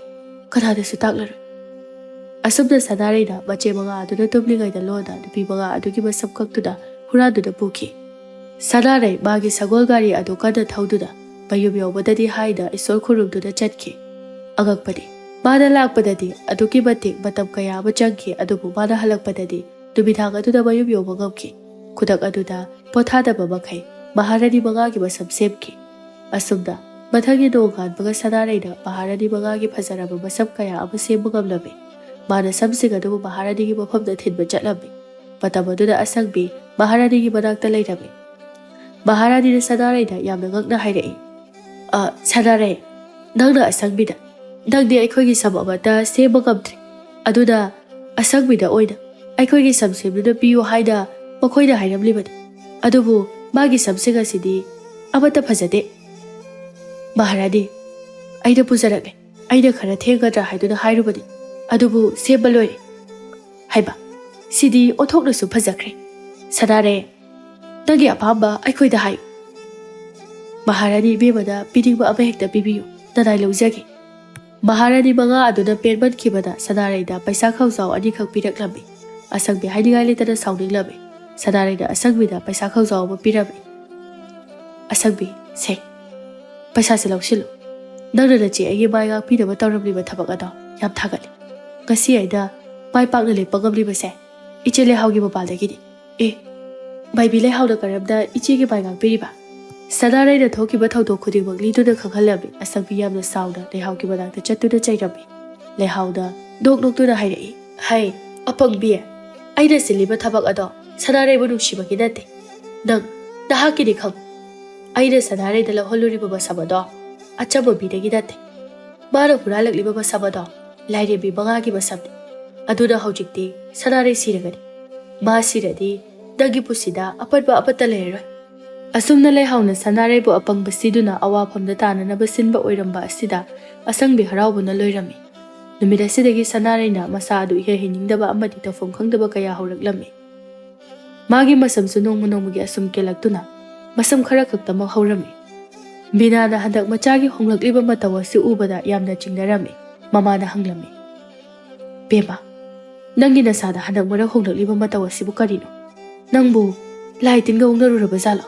ꯀꯅꯥꯗꯁꯨ ꯇꯥꯛꯂꯔꯣꯏ꯫" ꯑꯁꯨꯝꯅ ꯁꯅꯥꯔꯩꯅ ꯃꯆꯦ ꯃꯉꯥ ꯑꯗꯨꯅ ꯇꯨꯝꯂꯤꯉꯩꯗ ꯂꯣꯟꯅ ꯅꯨꯄꯤ ꯃꯉꯥ ꯑꯗꯨꯒꯤ ꯃꯁꯝ ꯀꯛꯇꯨꯅ ꯍꯨꯔꯥꯟꯗꯨꯅ ꯄꯨꯈꯤ꯫ ꯁꯅꯥꯔꯩ ꯃꯥꯒꯤ ꯁꯒꯣꯜ ꯒꯥꯔꯤ ꯑꯗꯨ ꯀꯟꯅ ꯊꯧꯗꯨꯅ ꯃꯌꯨꯝ ꯌꯧꯕꯗꯗꯤ ꯍꯥꯏꯅ ꯏꯁꯣꯔ ꯈꯨꯔꯨꯝꯗꯨꯅ ꯆꯠꯈꯤ꯫ ꯑꯉꯛꯄꯅꯤ, ꯃꯥꯅ ꯂꯥꯛꯄꯗꯗꯤ ꯑꯗꯨꯛꯀꯤ ꯃꯇꯤꯛ ꯃꯇꯝ ꯀꯌꯥ ꯑꯃ ꯆꯪꯈꯤ, ꯑꯗꯨꯕꯨ ꯃꯥꯅ ꯍꯜꯂꯛꯄꯗꯗꯤ ꯅꯨꯃꯤꯗꯥꯡ ꯑꯗꯨꯗ ꯃꯌꯨꯝ ꯌꯧꯕ ꯉꯝꯈꯤ꯫ ꯈꯨꯗꯛ ꯑꯗꯨꯗ ꯄꯣꯊꯥꯗꯕ ꯃꯈꯩ ꯃꯍꯥꯔꯥꯅꯤ ꯃꯉꯥꯒꯤ ꯃꯁꯝ ꯁꯦꯝꯈꯤ꯫ ꯑꯁꯨꯝꯅ ꯃꯊꯪꯒꯤ ꯅꯣꯡꯉꯥꯟꯕꯒ ꯁꯅꯥꯔꯩꯅ ꯃꯍꯥꯔꯥꯅꯤ ꯃꯉꯥꯒꯤ ꯐꯖꯔꯕ ꯃꯁꯝ ꯀꯌꯥ ꯑꯃ ꯁꯦꯝꯕ ꯉꯝꯂꯝꯃꯤ꯫ ꯃꯥꯅ ꯁꯝꯁꯤꯡ ꯑꯗꯨꯕꯨ ꯃꯍꯥꯔꯥꯅꯤꯒꯤ ꯃꯐꯝꯗ ꯊꯤꯟꯕ ꯆꯠꯂꯝꯃꯤ꯫ ꯃꯇꯝ ꯑꯗꯨꯗ ꯑꯁꯪꯕꯤ ꯃꯍꯥꯔꯥꯅꯤꯒꯤ ꯃꯅꯥꯛꯇ ꯂꯩꯔꯝꯃꯤ꯫ ꯃꯍꯥꯔꯥꯅꯤꯅ ꯁꯅꯥꯔꯩꯗ ꯌꯥꯝꯅ ꯉꯛꯅ ꯍꯥꯏꯔꯛꯏ, "ꯑ, ꯁꯅꯥꯔꯩ, ꯅꯪꯅ ꯑꯁꯪꯕꯤꯗ, ꯅꯪꯗꯤ ꯑꯩꯈꯣꯏꯒꯤ ꯁꯝ ꯑꯃꯠꯇ ꯁꯦꯝꯕ ꯉꯝꯗ꯭ꯔꯦ, ꯑꯗꯨꯅ ꯑꯁꯪꯕꯤꯗ ꯑꯣꯏꯅ ꯑꯩꯈꯣꯏꯒꯤ ꯁꯝ ꯁꯦꯝꯗꯨꯅ ꯄꯤꯌꯨ ꯍꯥꯏꯅ ꯃꯈꯣꯏꯅ ꯍꯥꯏꯔꯝꯂꯤꯕꯅꯤ꯫ ꯑꯗꯨꯕꯨ ꯃꯥꯒꯤ ꯁꯝꯁꯤꯡ ꯑꯁꯤꯗꯤ ꯑꯃꯠꯇ ꯐꯖꯗꯦ꯫" "ꯃꯍꯥꯔꯥꯅꯤ, ꯑꯩꯅ ꯄꯨꯖꯔꯛꯂꯦ꯫ ꯑꯩꯅ ꯈꯔ ꯊꯦꯡꯒꯗ꯭ꯔꯥ ꯍꯥꯏꯗꯨꯅ ꯍꯥꯏꯔꯨꯕꯅꯤ, ꯑꯗꯨꯕꯨ ꯁꯦꯝꯕ ꯂꯣꯏꯔꯦ꯫" ꯍꯥꯏꯕ, ꯁꯤꯗꯤ ꯑꯣꯟꯊꯣꯛꯅꯁꯨ ꯐꯖꯈ꯭ꯔꯦ꯫ "ꯁꯅꯥꯔꯩ, ꯅꯪꯒꯤ ꯑꯄꯥꯝꯕ ꯑꯩꯈꯣꯏꯗ ꯍꯥꯏꯌꯨ꯫ ꯃꯍꯥꯔꯥꯅꯤ ꯏꯕꯦꯝꯃꯅ ꯄꯤꯅꯤꯡꯕ ꯑꯃꯍꯦꯛꯇ ꯄꯤꯕꯤꯌꯨ, ꯅꯅꯥꯏ ꯂꯧꯖꯒꯦ꯫" ꯃꯍꯥꯔꯥꯅꯤ ꯃꯉꯥ ꯑꯗꯨꯅ ꯄꯦꯟꯃꯟꯈꯤꯕꯗ ꯁꯅꯥꯔꯩꯗ ꯄꯩꯁꯥ ꯈꯥꯎꯖꯥꯎ ꯑꯅꯤꯈꯛ ꯄꯤꯔꯛꯂꯝꯃꯤ꯫ ꯑꯁꯪꯕꯤ ꯍꯥꯏꯅꯤꯡꯉꯥꯏ ꯂꯩꯇꯅ ꯁꯥꯎꯅꯤꯡꯂꯝꯃꯤ꯫ ꯁꯅꯥꯔꯩꯅ ꯑꯁꯪꯕꯤꯗ ꯄꯩꯁꯥ ꯈꯥꯎꯖꯥꯎ ꯑꯃ ꯄꯤꯔꯝꯃꯤ꯫ "ꯑꯁꯪꯕꯤ, ꯁꯦ, ꯄꯩꯁꯥꯁꯦ ꯂꯧꯁꯤꯜꯂꯨ꯫ ꯅꯪꯅ ꯅꯆꯦ ꯑꯩꯒꯤ ꯃꯥꯏ ꯉꯥꯛꯄꯤꯅꯕ ꯇꯧꯔꯝꯂꯤꯕ ꯊꯕꯛ ꯑꯗꯣ ꯌꯥꯝ ꯊꯥꯒꯠꯂꯤ꯫" ꯉꯁꯤ ꯑꯩꯅ ꯃꯥꯏ ꯄꯥꯛꯅ ꯂꯦꯞꯄ ꯉꯝꯂꯤꯕꯁꯦ ꯏꯆꯦ ꯂꯩꯍꯥꯎꯒꯤ ꯃꯄꯥꯗꯒꯤꯅꯤ꯫ ꯑꯦ, ꯃꯥꯏꯕꯤ ꯂꯩꯍꯥꯎꯅ ꯀꯔꯝꯅ ꯏꯆꯦꯒꯤ ꯃꯥꯏ ꯉꯥꯛꯄꯤꯔꯤꯕ? ꯁꯅꯥꯔꯩꯅ ꯊꯣꯛꯈꯤꯕ ꯊꯧꯗꯣꯛ ꯈꯨꯗꯤꯡꯃꯛ ꯂꯤꯗꯨꯅ ꯈꯪꯍꯜꯂꯝꯃꯤ꯫ ꯑꯁꯪꯕꯤ ꯌꯥꯝꯅ ꯁꯥꯎꯅ ꯂꯩꯍꯥꯎꯒꯤ ꯃꯅꯥꯛꯇ ꯆꯠꯇꯨꯅ ꯆꯩꯔꯝꯃꯤ꯫ ꯂꯩꯍꯥꯎꯅ ꯅꯣꯛ ꯅꯣꯛꯇꯨꯅ ꯍꯥꯏꯔꯛꯏ, "ꯍꯩ, ꯑꯄꯪꯕꯤ, ꯑꯩꯅ ꯁꯤꯜꯂꯤꯕ ꯊꯕꯛ ꯑꯗꯣ ꯁꯅꯥꯔꯩꯕꯨ ꯅꯨꯡꯁꯤꯕꯒꯤ ꯅꯠꯇꯦ꯫ ꯅꯪ, ꯅꯍꯥꯛꯀꯤꯗꯤ ꯈꯪ꯫ ꯑꯩꯅ ꯁꯅꯥꯔꯩꯗ ꯂꯧꯍꯜꯂꯨꯔꯤꯕ ꯃꯁꯝ ꯑꯗꯣ ꯑꯆꯝꯕ ꯃꯤꯗꯒꯤ ꯅꯠꯇꯦ꯫ ꯃꯥꯅ ꯍꯨꯔꯥꯜꯂꯛꯂꯤꯕ ꯃꯁꯝ ꯑꯗꯣ ꯂꯥꯏꯔꯦꯝꯕꯤ ꯃꯉꯥꯒꯤ ꯃꯁꯝꯅꯤ꯫ ꯑꯗꯨꯅ ꯍꯧꯖꯤꯛꯇꯤ ꯁꯅꯥꯔꯩ ꯁꯤꯔꯒꯅꯤ꯫ ꯃꯥ ꯁꯤꯔꯗꯤ ꯅꯪꯒꯤ ꯄꯨꯟꯁꯤꯗ ꯑꯄꯟꯕ ꯑꯃꯠꯇ ꯂꯩꯔꯔꯣꯏ꯫" ꯑꯁꯨꯝꯅ ꯂꯩꯍꯥꯎꯅ ꯁꯅꯥꯔꯩꯕꯨ ꯑꯄꯪꯕ ꯁꯤꯗꯨꯅ ꯑꯋꯥꯐꯝꯗ ꯇꯥꯅꯅꯕ ꯁꯤꯟꯕ ꯑꯣꯏꯔꯝꯕ ꯑꯁꯤꯗ ꯑꯁꯪꯕꯤ ꯍꯔꯥꯎꯕꯅ ꯂꯣꯏꯔꯝꯃꯤ꯫ ꯅꯨꯃꯤꯠ ꯑꯁꯤꯗꯒꯤ ꯁꯅꯥꯔꯩꯅ ꯃꯁꯥ ꯑꯗꯨ ꯏꯍꯩ ꯍꯩꯅꯤꯡꯗꯕ ꯑꯃꯗꯤ ꯇꯧꯐꯝ ꯈꯪꯗꯕ ꯀꯌꯥ ꯍꯧꯔꯛꯂꯝꯃꯤ꯫ ꯃꯥꯒꯤ ꯃꯁꯝꯁꯨ ꯅꯣꯡꯃ ꯅꯣꯡꯃꯒꯤ ꯑꯁꯨꯝ ꯀꯦꯜꯂꯛꯇꯨꯅ ꯃꯁꯝ ꯈꯔ ꯈꯛꯇꯃꯛ ꯍꯧꯔꯝꯃꯤ꯫ ꯕꯤꯅꯥꯅ ꯍꯟꯗꯛ ꯃꯆꯥꯒꯤ ꯍꯣꯡꯂꯛꯂꯤꯕ ꯃꯇꯧ ꯑꯁꯤ ꯎꯕꯗ ꯌꯥꯝꯅ ꯆꯤꯡꯅꯔꯝꯃꯤ꯫ ꯃꯃꯥꯗ ꯍꯪꯂꯝꯃꯤ, "ꯕꯦꯝꯃ, ꯅꯪꯒꯤ ꯅꯁꯥꯗ ꯍꯟꯗꯛ ꯃꯔꯛ ꯍꯣꯡꯂꯛꯂꯤꯕ ꯃꯇꯧ ꯑꯁꯤꯕꯨ ꯀꯔꯤꯅꯣ? ꯅꯪꯕꯨ ꯂꯥꯏ ꯇꯤꯟꯒ ꯑꯣꯛꯅꯔꯨꯔꯕ ꯖꯥꯠꯂꯣ?"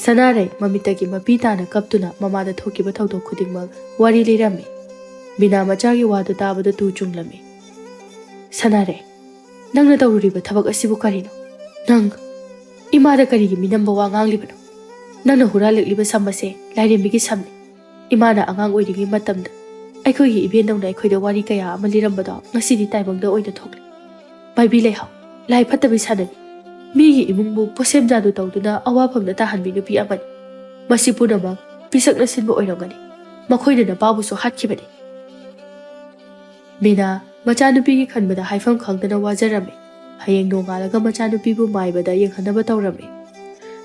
ꯁꯅꯥꯔꯩ ꯃꯃꯤꯠꯇꯒꯤ ꯃꯄꯤ ꯇꯥꯅ ꯀꯞꯇꯨꯅ ꯃꯃꯥꯗ ꯊꯣꯛꯈꯤꯕ ꯊꯧꯗꯣꯛ ꯈꯨꯗꯤꯡꯃꯛ ꯋꯥꯔꯤ ꯂꯤꯔꯝꯃꯤ꯫ ꯕꯤꯅꯥ ꯃꯆꯥꯒꯤ ꯋꯥꯗꯨ ꯇꯥꯕꯗ ꯇꯨ ꯆꯨꯡꯂꯝꯃꯤ꯫ "ꯁꯅꯥꯔꯩ, ꯅꯪꯅ ꯇꯧꯔꯨꯔꯤꯕ ꯊꯕꯛ ꯑꯁꯤꯕꯨ ꯀꯔꯤꯅꯣ? ꯅꯪ ꯏꯃꯥꯗ ꯀꯔꯤꯒꯤ ꯃꯤꯅꯝꯕ ꯋꯥ ꯉꯥꯡꯂꯤꯕꯅꯣ? ꯅꯪꯅ ꯍꯨꯔꯥꯜꯂꯛꯂꯤꯕ ꯁꯝ ꯑꯁꯦ ꯂꯥꯏꯔꯦꯝꯕꯤꯒꯤ ꯁꯝꯅꯤ꯫ ꯏꯃꯥꯅ ꯑꯉꯥꯡ ꯑꯣꯏꯔꯤꯉꯩ ꯃꯇꯝꯗ ꯑꯩꯈꯣꯏꯒꯤ ꯏꯕꯦꯟꯗꯧꯅ ꯑꯩꯈꯣꯏꯗ ꯋꯥꯔꯤ ꯀꯌꯥ ꯑꯃ ꯂꯤꯔꯝꯕꯗꯣ ꯉꯁꯤꯗꯤ ꯇꯥꯏꯕꯪꯗ ꯑꯣꯏꯅ ꯊꯣꯛꯂꯦ꯫ ꯃꯥꯏꯕꯤ ꯂꯩꯍꯥꯎ, ꯂꯥꯏ ꯐꯠꯇꯕꯤ ꯁꯥꯟꯅꯅꯤ꯫ ꯃꯤꯒꯤ ꯏꯃꯨꯡꯕꯨ ꯄꯣꯠꯁꯦꯝ ꯖꯥꯗꯨ ꯇꯧꯗꯨꯅ ꯑꯋꯥꯐꯝꯗ ꯇꯥꯍꯟꯕꯤ ꯅꯨꯄꯤ ꯑꯃꯅꯤ꯫ ꯃꯁꯤ ꯄꯨꯝꯅꯃꯛ ꯄꯤꯁꯛꯅ ꯁꯤꯟꯕ ꯑꯣꯏꯔꯝꯒꯅꯤ꯫ ꯃꯈꯣꯏꯅ ꯅꯄꯥꯕꯨꯁꯨ ꯍꯥꯠꯈꯤꯕꯅꯤ꯫" ꯕꯤꯅꯥ ꯃꯆꯥꯅꯨꯄꯤꯒꯤ ꯈꯟꯕꯗ ꯍꯥꯏꯐꯝ ꯈꯪꯗꯅ ꯋꯥꯖꯔꯝꯃꯤ꯫ ꯍꯌꯦꯡ ꯅꯣꯡꯉꯥꯜꯂꯒ ꯃꯆꯥꯅꯨꯄꯤꯕꯨ ꯃꯥꯏꯕꯗ ꯌꯦꯡꯍꯟꯅꯕ ꯇꯧꯔꯝꯃꯤ꯫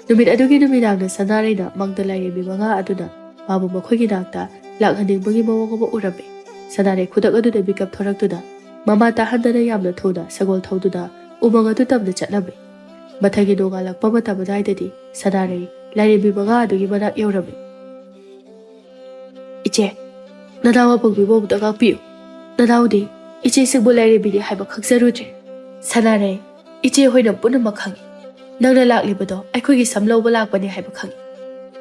ꯅꯨꯃꯤꯠ ꯑꯗꯨꯒꯤ ꯅꯨꯃꯤꯗꯥꯡꯗ ꯁꯅꯥꯔꯩꯅ ꯃꯪꯗ ꯂꯥꯏꯔꯦꯝꯕꯤ ꯃꯉꯥ ꯑꯗꯨꯅ ꯃꯥꯕꯨ ꯃꯈꯣꯏꯒꯤ ꯅꯥꯛꯇ ꯂꯥꯛꯍꯟꯅꯤꯡꯕꯒꯤ ꯃꯑꯣꯡ ꯑꯃ ꯎꯔꯝꯃꯤ꯫ ꯁꯅꯥꯔꯩ ꯈꯨꯗꯛ ꯑꯗꯨꯗ ꯃꯤꯀꯞ ꯊꯣꯔꯛꯇꯨꯅ ꯃꯃꯥ ꯇꯥꯍꯟꯗꯅ ꯌꯥꯝꯅ ꯊꯨꯅ ꯁꯒꯣꯜ ꯊꯧꯗꯨꯅ ꯎꯃꯪ ꯑꯗꯨ ꯇꯝꯅ ꯆꯠꯂꯝꯃꯤ꯫ ꯃꯊꯪꯒꯤ ꯅꯣꯡꯉꯥꯜꯂꯛꯄ ꯃꯇꯝ ꯑꯗꯨꯋꯥꯏꯗꯗꯤ ꯁꯅꯥꯔꯩ ꯂꯥꯏꯔꯦꯝꯕꯤ ꯃꯉꯥ ꯑꯗꯨꯒꯤ ꯃꯅꯥꯛ ꯌꯧꯔꯝꯃꯤ꯫ "ꯏꯆꯦ, ꯅꯅꯥꯎ ꯑꯄꯪꯕꯤꯕꯨ ꯑꯃꯨꯛꯇ ꯉꯥꯛꯄꯤꯌꯨ꯫ ꯅꯅꯥꯎꯗꯤ ꯏꯆꯦꯁꯤꯡꯕꯨ ꯂꯥꯏꯔꯦꯝꯕꯤꯅꯤ ꯍꯥꯏꯕ ꯈꯪꯖꯔꯨꯗ꯭ꯔꯦ꯫" "ꯁꯅꯥꯔꯩ, ꯏꯆꯦ ꯍꯣꯏꯅ ꯄꯨꯝꯅꯃꯛ ꯈꯪꯏ꯫ ꯅꯪꯅ ꯂꯥꯛꯂꯤꯕꯗꯣ ꯑꯩꯈꯣꯏꯒꯤ ꯁꯝ ꯂꯧꯕ ꯂꯥꯛꯄꯅꯤ ꯍꯥꯏꯕ ꯈꯪꯏ꯫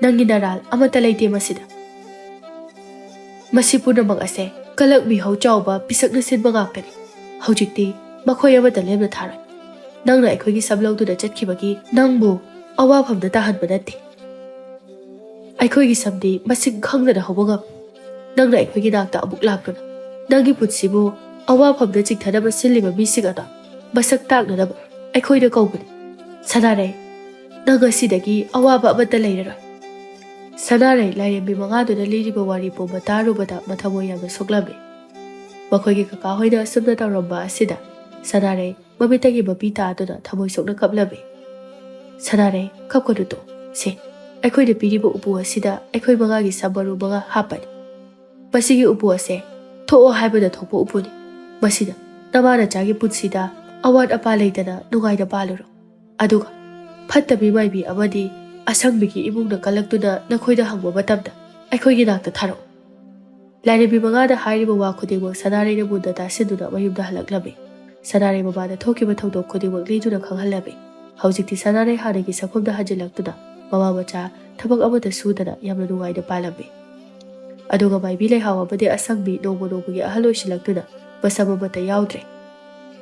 ꯅꯪꯒꯤ ꯅꯔꯥꯜ ꯑꯃꯠꯇ ꯂꯩꯇꯦ ꯃꯁꯤꯗ꯫ ꯃꯁꯤ ꯄꯨꯝꯅꯃꯛ ꯑꯁꯦ ꯀꯂꯛ ꯃꯤꯍꯧ ꯆꯥꯎꯕ ꯄꯤꯁꯛꯅ ꯁꯤꯟꯕ ꯉꯥꯛꯇꯅꯤ꯫ ꯍꯧꯖꯤꯛꯇꯤ ꯃꯈꯣꯏ ꯑꯃꯠꯇ ꯂꯦꯝꯅ ꯊꯥꯔꯣꯏ꯫ ꯅꯪꯅ ꯑꯩꯈꯣꯏꯒꯤ ꯁꯝ ꯂꯧꯗꯨꯅ ꯆꯠꯈꯤꯕꯒꯤ ꯅꯪꯕꯨ ꯑꯋꯥꯐꯝꯗ ꯇꯥꯍꯟꯕ ꯅꯠꯇꯦ꯫ ꯑꯩꯈꯣꯏꯒꯤ ꯁꯝꯗꯤ ꯃꯁꯤꯡ ꯈꯪꯗꯅ ꯍꯧꯕ ꯉꯝꯃꯤ꯫ ꯅꯪꯅ ꯑꯩꯈꯣꯏꯒꯤ ꯅꯥꯛꯇ ꯑꯃꯨꯛ ꯂꯥꯛꯇꯨꯅ ꯅꯪꯒꯤ ꯄꯨꯟꯁꯤꯕꯨ ꯑꯋꯥꯐꯝꯗ ꯆꯤꯡꯊꯅꯕ ꯁꯤꯜꯂꯤꯕ ꯃꯤꯁꯤꯡ ꯑꯗꯣ ꯃꯁꯛ ꯇꯥꯛꯅꯅꯕ ꯑꯩꯈꯣꯏꯅ ꯀꯧꯕꯅꯤ꯫ ꯁꯅꯥꯔꯩ, ꯅꯪ ꯉꯁꯤꯗꯒꯤ ꯑꯋꯥꯕ ꯑꯃꯠꯇ ꯂꯩꯔꯔꯣꯏ꯫ ꯁꯅꯥꯔꯩ ꯂꯥꯏꯔꯦꯝꯕꯤ ꯃꯉꯥꯗꯨꯅ ꯂꯤꯔꯤꯕ ꯋꯥꯔꯤ ꯄꯨꯝꯕ ꯇꯥꯔꯨꯕꯗ ꯃꯊꯃꯣꯏ ꯌꯥꯝꯅ ꯁꯣꯛꯂꯝꯃꯤ꯫ ꯃꯈꯣꯏꯒꯤ ꯀꯀꯥ ꯍꯣꯏꯅ ꯑꯁꯨꯝꯅ ꯇꯧꯔꯝꯕ ꯑꯁꯤꯗ ꯁꯅꯥꯔꯩ ꯃꯃꯤꯠꯇꯒꯤ ꯃꯄꯤ ꯇꯥꯗꯨꯅ ꯊꯃꯣꯏ ꯁꯣꯛꯅ ꯀꯞꯂꯝꯃꯤ꯫ "ꯁꯅꯥꯔꯩ, ꯀꯞꯀꯅꯨ ꯇꯣ꯫ ꯁꯦ, ꯑꯩꯈꯣꯏꯅ ꯄꯤꯔꯤꯕ ꯎꯄꯨ ꯑꯁꯤꯗ ꯑꯩꯈꯣꯏ ꯃꯉꯥꯒꯤ ꯁꯝ ꯃꯔꯨ ꯃꯉꯥ ꯍꯥꯞꯄꯅꯤ꯫ ꯃꯁꯤꯒꯤ ꯎꯄꯨ ꯑꯁꯦ ꯊꯣꯛꯑꯣ ꯍꯥꯏꯕꯗ ꯊꯣꯛꯄ ꯎꯄꯨꯅꯤ꯫ ꯃꯁꯤꯗ ꯅꯃꯥ ꯅꯆꯥꯒꯤ ꯄꯨꯟꯁꯤꯗ ꯑꯋꯥꯠ ꯑꯄꯥ ꯂꯩꯇꯅ ꯅꯨꯡꯉꯥꯏꯅ ꯄꯥꯜꯂꯨꯔꯣ꯫ ꯑꯗꯨꯒ ꯐꯠꯇꯕꯤ ꯃꯥꯏꯕꯤ ꯑꯃꯗꯤ ꯑꯁꯪꯕꯤꯒꯤ ꯏꯃꯨꯡꯅ ꯀꯜꯂꯛꯇꯨꯅ ꯅꯈꯣꯏꯗ ꯍꯪꯕ ꯃꯇꯝꯗ ꯑꯩꯈꯣꯏꯒꯤ ꯅꯥꯛꯇ ꯊꯥꯔꯛꯎ꯫" ꯂꯥꯏꯔꯦꯝꯕꯤ ꯃꯉꯥꯗ ꯍꯥꯏꯔꯤꯕ ꯋꯥ ꯈꯨꯗꯤꯡꯃꯛ ꯁꯅꯥꯔꯩꯅ ꯃꯨꯟꯅ ꯇꯥꯁꯤꯟꯗꯨꯅ ꯃꯌꯨꯝꯗ ꯍꯜꯂꯛꯂꯝꯃꯤ꯫ ꯁꯅꯥꯔꯩ ꯃꯃꯥꯗ ꯊꯣꯛꯈꯤꯕ ꯊꯧꯗꯣꯛ ꯈꯨꯗꯤꯡꯃꯛ ꯂꯤꯗꯨꯅ ꯈꯪꯍꯜꯂꯝꯃꯤ꯫ ꯍꯧꯖꯤꯛꯇꯤ ꯁꯅꯥꯔꯩ ꯍꯥꯟꯅꯒꯤ ꯁꯛꯐꯝꯗ ꯍꯟꯖꯤꯜꯂꯛꯇꯨꯅ ꯃꯃꯥ ꯃꯆꯥ ꯊꯕꯛ ꯑꯃꯠꯇ ꯁꯨꯗꯅ ꯌꯥꯝꯅ ꯅꯨꯡꯉꯥꯏꯅ ꯄꯥꯜꯂꯝꯃꯤ꯫ ꯑꯗꯨꯒ ꯃꯥꯏꯕꯤ ꯂꯩꯍꯥꯎ ꯑꯃꯗꯤ ꯑꯁꯪꯕꯤ ꯅꯣꯡꯃ ꯅꯣꯡꯃꯒꯤ ꯑꯍꯜ ꯑꯣꯏꯁꯤꯜꯂꯛꯇꯨꯅ ꯃꯁꯝ ꯑꯃꯠꯇ ꯌꯥꯎꯗ꯭ꯔꯦ꯫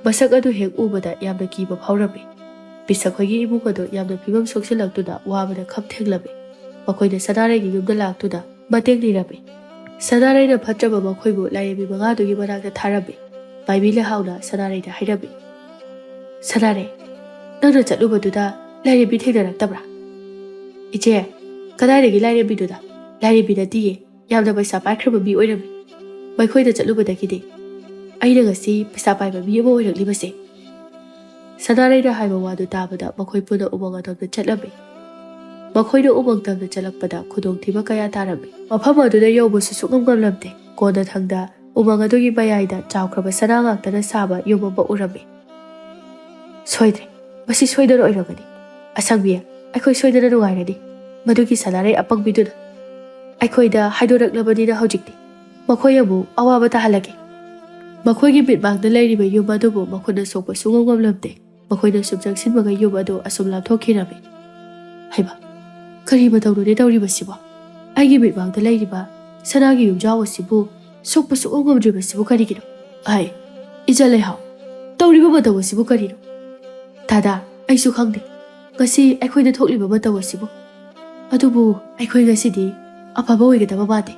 ꯃꯁꯛ ꯑꯗꯨ ꯍꯦꯛ ꯎꯕꯗ ꯌꯥꯝꯅ ꯀꯤꯕ ꯐꯥꯎꯔꯝꯃꯤ꯫ ꯄꯤꯁꯛ ꯍꯣꯏꯒꯤ ꯏꯃꯨꯡ ꯑꯗꯨ ꯌꯥꯝꯅ ꯐꯤꯕꯝ ꯁꯣꯛꯆꯤꯜꯂꯛꯇꯨꯅ ꯋꯥꯕꯅ ꯈꯝ ꯊꯦꯡꯂꯝꯃꯤ꯫ ꯃꯈꯣꯏꯅ ꯁꯅꯥꯔꯩꯒꯤ ꯌꯨꯝꯗ ꯂꯥꯛꯇꯨꯅ ꯃꯇꯦꯡ ꯅꯤꯔꯝꯃꯤ꯫ ꯁꯅꯥꯔꯩꯅ ꯐꯠꯇ꯭ꯔꯕ ꯃꯈꯣꯏꯕꯨ ꯂꯥꯏꯔꯦꯝꯕꯤ ꯃꯉꯥꯗꯨꯒꯤ ꯃꯅꯥꯛꯇ ꯊꯥꯔꯝꯃꯤ꯫ ꯃꯥꯏꯕꯤ ꯂꯩꯍꯥꯎꯅ ꯁꯅꯥꯔꯩꯗ ꯍꯥꯏꯔꯝꯃꯤ, "ꯁꯅꯥꯔꯩ, ꯅꯪꯅ ꯆꯠꯂꯨꯕꯗꯨꯗ ꯂꯥꯏꯔꯦꯝꯕꯤ ꯊꯦꯡꯅꯔꯛꯇꯕ꯭ꯔꯥ?" "ꯏꯆꯦ, ꯀꯗꯥꯏꯗꯒꯤ ꯂꯥꯏꯔꯦꯝꯕꯤꯗꯨꯗ? ꯂꯥꯏꯔꯦꯝꯕꯤ ꯅꯠꯇꯤꯌꯦ, ꯌꯥꯝꯅ ꯄꯩꯁꯥ ꯄꯥꯏꯈ꯭ꯔꯕ ꯃꯤ ꯑꯣꯏꯔꯝꯃꯤ꯫ ꯃꯈꯣꯏꯗ ꯆꯠꯂꯨꯕꯗꯒꯤꯗꯤ ꯑꯩꯅ ꯉꯁꯤ ꯄꯩꯁꯥ ꯄꯥꯏꯕ ꯃꯤ ꯑꯃ ꯑꯣꯏꯔꯛꯂꯤꯕꯁꯦ꯫" ꯁꯅꯥꯔꯩꯅ ꯍꯥꯏꯕ ꯋꯥꯗꯨ ꯇꯥꯕꯗ ꯃꯈꯣꯏ ꯄꯨꯟꯅ ꯎꯃꯪ ꯑꯗꯣꯝꯗ ꯆꯠꯂꯝꯃꯤ꯫ ꯃꯈꯣꯏꯅ ꯎꯃꯪ ꯇꯝꯅ ꯆꯠꯂꯛꯄꯗ ꯈꯨꯗꯣꯡꯊꯤꯕ ꯀꯌꯥ ꯇꯥꯔꯝꯃꯤ꯫ ꯃꯐꯝ ꯑꯗꯨꯗ ꯌꯧꯕꯁꯨ ꯁꯨꯛꯉꯝ ꯉꯝꯂꯝꯗꯦ꯫ ꯀꯣꯟꯅꯊꯪꯗ ꯎꯃꯪ ꯑꯗꯨꯒꯤ ꯃꯌꯥꯏꯗ ꯆꯥꯎꯈ꯭ꯔꯕ ꯁꯅꯥ ꯉꯥꯛꯇꯅ ꯁꯥꯕ ꯌꯨꯝ ꯑꯃ ꯎꯔꯝꯃꯤ꯫ "ꯁꯣꯏꯗ꯭ꯔꯦ, ꯃꯁꯤ ꯁꯣꯏꯗꯅ ꯑꯣꯏꯔꯝꯒꯅꯤ꯫ ꯑꯁꯪꯕꯤ, ꯑꯩꯈꯣꯏ ꯁꯣꯏꯗꯅ ꯅꯨꯡꯉꯥꯏꯔꯅꯤ꯫ ꯃꯗꯨꯒꯤ ꯁꯅꯥꯔꯩ ꯑꯄꯪꯕꯤꯗꯨꯅ ꯑꯩꯈꯣꯏꯗ ꯍꯥꯏꯗꯣꯔꯛꯂꯕꯅꯤꯅ ꯍꯧꯖꯤꯛꯇꯤ ꯃꯈꯣꯏ ꯑꯃꯨꯛ ꯑꯋꯥꯕ ꯇꯥꯍꯜꯂꯒꯦ꯫" ꯃꯈꯣꯏꯒꯤ ꯃꯤꯠꯃꯥꯡꯗ ꯂꯩꯔꯤꯕ ꯌꯨꯝ ꯑꯗꯨꯕꯨ ꯃꯈꯨꯠꯅ ꯁꯣꯛꯄ ꯁꯨꯡꯉꯝ ꯉꯝꯂꯝꯗꯦ꯫ ꯃꯈꯣꯏꯅ ꯁꯨꯝ ꯆꯪꯁꯤꯟꯕꯒ ꯌꯨꯝ ꯑꯗꯨ ꯑꯁꯨꯝ ꯂꯥꯞꯊꯣꯛꯈꯤꯔꯝꯃꯤ꯫ ꯍꯩꯃꯥ, ꯀꯔꯤ ꯃꯇꯧꯅꯣꯅꯦ ꯇꯧꯔꯤꯕꯁꯤꯕꯣ? ꯑꯩꯒꯤ ꯃꯤꯠꯃꯥꯡꯗ ꯂꯩꯔꯤꯕ ꯁꯅꯥꯒꯤ ꯌꯨꯝꯖꯥꯎ ꯑꯁꯤꯕꯨ ꯁꯣꯛꯄ ꯁꯨꯛꯉꯝ ꯉꯝꯗ꯭ꯔꯤꯕꯁꯤꯕꯨ ꯀꯔꯤꯒꯤꯅꯣ? ꯍꯥꯏ, ꯏꯆꯥ ꯂꯩꯍꯥꯎ, ꯇꯧꯔꯤꯕ ꯃꯇꯧ ꯑꯁꯤꯕꯨ ꯀꯔꯤꯅꯣ? ꯗꯥꯗꯥ, ꯑꯩꯁꯨ ꯈꯪꯗꯦ꯫ ꯉꯁꯤ ꯑꯩꯈꯣꯏꯗ ꯊꯣꯛꯂꯤꯕ ꯃꯇꯧ ꯑꯁꯤꯕꯨ꯫ ꯑꯗꯨꯕꯨ ꯑꯩꯈꯣꯏ ꯉꯁꯤꯗꯤ ꯑꯐꯕ ꯑꯣꯏꯒꯗꯕ ꯃꯥꯟꯗꯦ꯫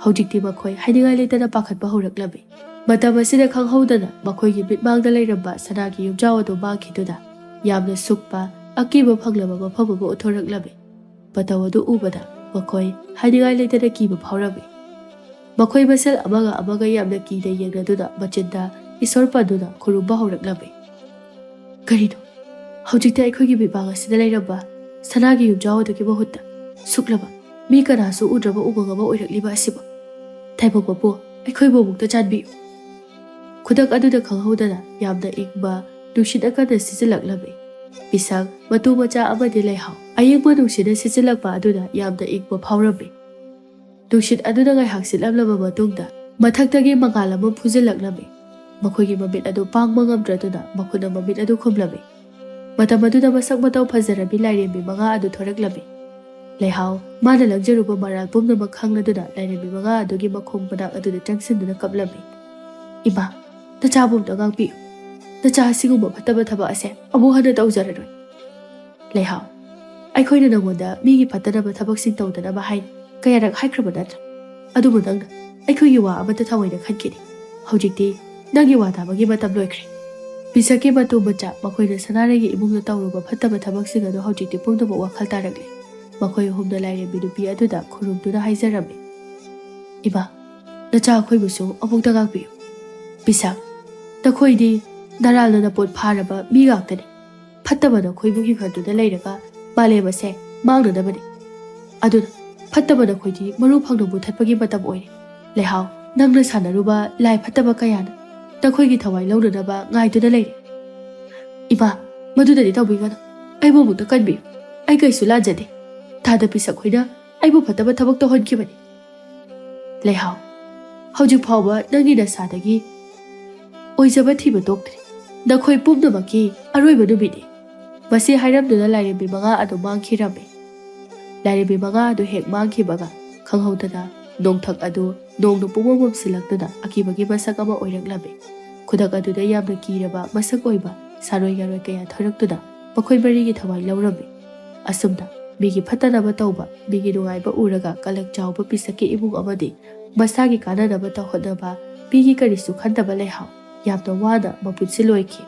ꯍꯧꯖꯤꯛꯇꯤ ꯃꯈꯣꯏ ꯍꯥꯏꯅꯤꯡꯉꯥꯏ ꯂꯩꯇꯅ ꯄꯥꯈꯠꯄ ꯍꯧꯔꯛꯂꯝꯃꯤ꯫ ꯃꯇꯝ ꯑꯁꯤꯗ ꯈꯪꯍꯧꯗꯅ ꯃꯈꯣꯏꯒꯤ ꯃꯤꯠꯃꯥꯡꯗ ꯂꯩꯔꯝꯕ ꯁꯅꯥꯒꯤ ꯌꯨꯝꯖꯥꯎ ꯑꯗꯨ ꯃꯥꯡꯈꯤꯗꯨꯅ ꯌꯥꯝꯅ ꯁꯨꯛꯄ, ꯑꯀꯤꯕ ꯐꯪꯂꯕ ꯃꯐꯝ ꯑꯃ ꯎꯠꯊꯣꯔꯛꯂꯝꯃꯤ꯫ ꯃꯇꯧ ꯑꯗꯨ ꯎꯕꯗ ꯃꯈꯣꯏ ꯍꯥꯏꯅꯤꯡꯉꯥꯏ ꯂꯩꯇꯅ ꯀꯤꯕ ꯐꯥꯎꯔꯝꯃꯤ꯫ ꯃꯈꯣꯏ ꯃꯁꯦꯜ ꯑꯃꯒ ꯑꯃꯒ ꯌꯥꯝꯅ ꯀꯤꯅ ꯌꯦꯡꯅꯗꯨꯅ ꯃꯆꯤꯟꯗ ꯏꯁꯣꯔ ꯄꯟꯗꯨꯅ ꯈꯨꯔꯨꯝꯕ ꯍꯧꯔꯛꯂꯝꯃꯤ꯫ ꯀꯔꯤꯅꯣ? ꯍꯧꯖꯤꯛꯇꯤ ꯑꯩꯈꯣꯏꯒꯤ ꯃꯤꯠꯃꯥꯡ ꯑꯁꯤꯗ ꯂꯩꯔꯝꯕ ꯁꯅꯥꯒꯤ ꯌꯨꯝꯖꯥꯎ ꯑꯗꯨꯒꯤ ꯃꯍꯨꯠꯇ ꯁꯨꯛꯂꯕ ꯃꯤ ꯀꯅꯥꯁꯨ ꯎꯗ꯭ꯔꯕ ꯎꯃꯪ ꯑꯃ ꯑꯣꯏꯔꯛꯂꯤꯕ ꯑꯁꯤꯕꯨ? ꯇꯥꯏꯕꯪ ꯃꯄꯨ, ꯑꯩꯈꯣꯏꯕꯨ ꯑꯃꯨꯛꯇ ꯆꯥꯟꯕꯤꯌꯨ꯫ ꯈꯨꯗꯛ ꯑꯗꯨꯗ ꯈꯪꯍꯧꯗꯅ ꯌꯥꯝꯅ ꯏꯪꯕ ꯅꯨꯡꯁꯤꯠ ꯑꯀꯟꯅ ꯁꯤꯠꯆꯤꯜꯂꯛꯂꯝꯃꯤ꯫ ꯄꯤꯁꯛ, ꯃꯇꯨ ꯃꯆꯥ ꯑꯃꯗꯤ ꯂꯩꯍꯥꯎ ꯑꯌꯤꯡꯕ ꯅꯨꯡꯁꯤꯠꯅ ꯁꯤꯠꯆꯤꯜꯂꯛꯄ ꯑꯗꯨꯅ ꯌꯥꯝꯅ ꯏꯪꯕ ꯐꯥꯎꯔꯝꯃꯤ꯫ ꯅꯨꯡꯁꯤꯠ ꯑꯗꯨꯅ ꯉꯥꯏꯍꯥꯛ ꯁꯤꯠꯂꯝꯂꯕ ꯃꯇꯨꯡꯗ ꯃꯊꯛꯇꯒꯤ ꯃꯉꯥꯜ ꯑꯃ ꯐꯨꯖꯤꯜꯂꯛꯂꯝꯃꯤ꯫ ꯃꯈꯣꯏꯒꯤ ꯃꯃꯤꯠ ꯑꯗꯨ ꯄꯥꯡꯕ ꯉꯝꯗ꯭ꯔꯗꯨꯅ ꯃꯈꯨꯠꯅ ꯃꯃꯤꯠ ꯑꯗꯨ ꯈꯨꯝꯂꯝꯃꯤ꯫ ꯃꯇꯝ ꯑꯗꯨꯗ ꯃꯁꯛ ꯃꯇꯧ ꯐꯖꯔꯕꯤ ꯂꯥꯏꯔꯦꯝꯕꯤ ꯃꯉꯥ ꯑꯗꯨ ꯊꯣꯔꯛꯂꯝꯃꯤ꯫ ꯂꯩꯍꯥꯎ, ꯃꯥꯅ ꯂꯪꯖꯔꯨꯕ ꯃꯔꯥꯜ ꯄꯨꯝꯅꯃꯛ ꯈꯪꯂꯗꯨꯅ ꯂꯥꯏꯔꯦꯝꯕꯤ ꯃꯉꯥ ꯑꯗꯨꯒꯤ ꯃꯈꯣꯡ ꯃꯅꯥꯛ ꯑꯗꯨꯗ ꯆꯪꯁꯤꯟꯗꯨꯅ ꯀꯞꯂꯝꯃꯤ꯫ "ꯏꯃꯥ, ꯅꯆꯥꯕꯨ ꯑꯝꯇ ꯉꯥꯛꯄꯤꯌꯨ꯫ ꯅꯆꯥ ꯑꯁꯤꯒꯨꯝꯕ ꯐꯠꯇꯕ ꯊꯕꯛ ꯑꯁꯦ ꯑꯃꯨꯛ ꯍꯟꯅ ꯇꯧꯖꯔꯔꯣꯏ꯫" ꯂꯩꯍꯥꯎ, ꯑꯩꯈꯣꯏꯅ ꯅꯉꯣꯟꯗ ꯃꯤꯒꯤ ꯐꯠꯇꯅꯕ ꯊꯕꯛꯁꯤꯡ ꯇꯧꯗꯅꯕ ꯍꯥꯏꯅ ꯀꯌꯥꯔꯛ ꯍꯥꯏꯈ꯭ꯔꯕ ꯅꯠꯇ꯭ꯔꯥ? ꯑꯗꯨꯕꯨ ꯅꯪꯅ ꯑꯩꯈꯣꯏꯒꯤ ꯋꯥ ꯑꯃꯠꯇ ꯊꯑꯣꯏꯅ ꯈꯟꯈꯤꯗꯦ꯫ ꯍꯧꯖꯤꯛꯇꯤ ꯅꯪꯒꯤ ꯋꯥ ꯇꯥꯕꯒꯤ ꯃꯇꯝ ꯂꯣꯏꯈ꯭ꯔꯦ꯫ ꯄꯤꯁꯛꯀꯤ ꯃꯇꯨ ꯃꯆꯥ ꯃꯈꯣꯏꯅ ꯁꯅꯥꯔꯩꯒꯤ ꯏꯃꯨꯡꯗ ꯇꯧꯔꯨꯕ ꯐꯠꯇꯕ ꯊꯕꯛꯁꯤꯡ ꯑꯗꯨ ꯍꯧꯖꯤꯛꯇꯤ ꯄꯨꯝꯅꯃꯛ ꯋꯥꯈꯜ ꯇꯥꯔꯛꯂꯦ꯫ ꯃꯈꯣꯏ ꯑꯍꯨꯝꯅ ꯂꯥꯏꯔꯦꯝꯕꯤ ꯅꯨꯄꯤ ꯑꯗꯨꯗ ꯈꯨꯔꯨꯝꯗꯨꯅ ꯍꯥꯏꯖꯔꯝꯃꯤ, "ꯏꯃꯥ, ꯅꯆꯥ ꯑꯩꯈꯣꯏꯕꯨꯁꯨ ꯑꯃꯨꯛꯇ ꯉꯥꯛꯄꯤꯌꯨ꯫ ꯄꯤꯁꯛ, ꯅꯈꯣꯏꯗꯤ ꯅꯔꯥꯜꯅ ꯅꯄꯣꯠ ꯐꯥꯔꯕ ꯃꯤ ꯉꯥꯛꯇꯅꯤ꯫ ꯐꯠꯇꯕ ꯅꯈꯣꯏꯕꯨ ꯍꯤꯡꯍꯟꯗꯨꯅ ꯂꯩꯔꯒ ꯃꯥꯂꯦꯝ ꯑꯁꯦ ꯃꯥꯡꯅꯅꯕꯅꯤ꯫ ꯑꯗꯨꯅ ꯐꯠꯇꯕ ꯅꯈꯣꯏꯗꯤ ꯃꯔꯨ ꯐꯪꯅ ꯃꯨꯊꯠꯄꯒꯤ ꯃꯇꯝ ꯑꯣꯏꯔꯦ꯫ ꯂꯩꯍꯥꯎ, ꯅꯪꯅ ꯁꯥꯟꯅꯔꯨꯕ ꯂꯥꯏ ꯐꯠꯇꯕ ꯀꯌꯥꯅ ꯅꯈꯣꯏꯒꯤ ꯊꯋꯥꯏ ꯂꯧꯅꯅꯕ ꯉꯥꯏꯗꯨꯅ ꯂꯩꯔꯦ꯫" "ꯏꯃꯥ, ꯃꯗꯨꯗꯗꯤ ꯇꯧꯕꯤꯒꯅꯨ꯫ ꯑꯩꯕꯨ ꯑꯃꯨꯛꯇ ꯀꯟꯕꯤꯌꯨ꯫ ꯑꯩ ꯀꯩꯁꯨ ꯂꯥꯟꯖꯗꯦ꯫ ꯗꯥꯗꯥ ꯄꯤꯁꯛ ꯍꯣꯏꯅ ꯑꯩꯕꯨ ꯐꯠꯇꯕ ꯊꯕꯛ ꯇꯧꯍꯟꯈꯤꯕꯅꯤ꯫" ꯂꯩꯍꯥꯎ, ꯍꯧꯖꯤꯛ ꯐꯥꯎꯕ ꯅꯪꯒꯤ ꯅꯁꯥꯗꯒꯤ ꯑꯣꯏꯖꯕ ꯊꯤꯕ ꯇꯣꯛꯇ꯭ꯔꯤ꯫ ꯅꯈꯣꯏ ꯄꯨꯝꯅꯃꯛꯀꯤ ꯑꯔꯣꯏꯕ ꯅꯨꯃꯤꯠꯅꯤ꯫ ꯃꯁꯤ ꯍꯥꯏꯔꯝꯗꯨꯅ ꯂꯥꯏꯔꯦꯝꯕꯤ ꯃꯉꯥ ꯑꯗꯨ ꯃꯥꯡꯈꯤꯔꯝꯃꯤ꯫ ꯂꯥꯏꯔꯦꯝꯕꯤ ꯃꯉꯥ ꯑꯗꯨ ꯍꯦꯛ ꯃꯥꯡꯈꯤꯕꯒ ꯈꯪꯍꯧꯗꯅ ꯅꯣꯡꯊꯛ ꯑꯗꯨ ꯅꯣꯡꯅ ꯄꯨꯡꯃꯝ ꯃꯝꯁꯤꯜꯂꯛꯇꯨꯅ ꯑꯀꯤꯕꯒꯤ ꯃꯁꯛ ꯑꯃ ꯑꯣꯏꯔꯛꯂꯝꯃꯤ꯫ ꯈꯨꯗꯛ ꯑꯗꯨꯗ ꯌꯥꯝꯅ ꯀꯤꯔꯕ ꯃꯁꯛ ꯑꯣꯏꯕ ꯁꯥꯔꯣꯏ ꯉꯥꯔꯣꯏ ꯀꯌꯥ ꯊꯣꯔꯛꯇꯨꯅ ꯃꯈꯣꯏ ꯃꯔꯤꯒꯤ ꯊꯋꯥꯏ ꯂꯧꯔꯝꯃꯤ꯫ ꯑꯁꯨꯝꯅ ꯃꯤꯒꯤ ꯐꯠꯇꯅꯕ ꯇꯧꯕ, ꯃꯤꯒꯤ ꯅꯨꯡꯉꯥꯏꯕ ꯎꯔꯒ ꯀꯂꯛ ꯆꯥꯎꯕ ꯄꯤꯁꯛꯀꯤ ꯏꯃꯨꯡ ꯑꯃꯗꯤ ꯃꯁꯥꯒꯤ ꯀꯥꯟꯅꯅꯕ ꯇꯧꯍꯠꯅꯕ, ꯃꯤꯒꯤ ꯀꯔꯤꯁꯨ ꯈꯟꯗꯕ ꯂꯩꯍꯥꯎ ꯌꯥꯝꯅ ꯋꯥꯅ ꯃꯄꯨꯟꯁꯤ ꯂꯣꯏꯈꯤ꯫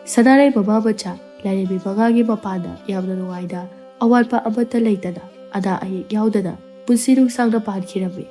ꯁꯅꯥꯔꯩ ꯃꯃꯥ ꯃꯆꯥ ꯂꯥꯏꯔꯦꯝꯕꯤ ꯃꯉꯥꯒꯤ ꯃꯄꯥꯟꯗ ꯌꯥꯝꯅ ꯅꯨꯡꯉꯥꯏꯅ, ꯑꯋꯥꯠꯄ ꯑꯃꯠꯇ ꯂꯩꯇꯅ, ꯑꯅꯥ ꯑꯌꯦꯛ ꯌꯥꯎꯗꯅ ꯄꯨꯟꯁꯤ ꯅꯨꯡꯁꯥꯡꯅ ꯄꯥꯟꯈꯤꯔꯝꯃꯤ꯫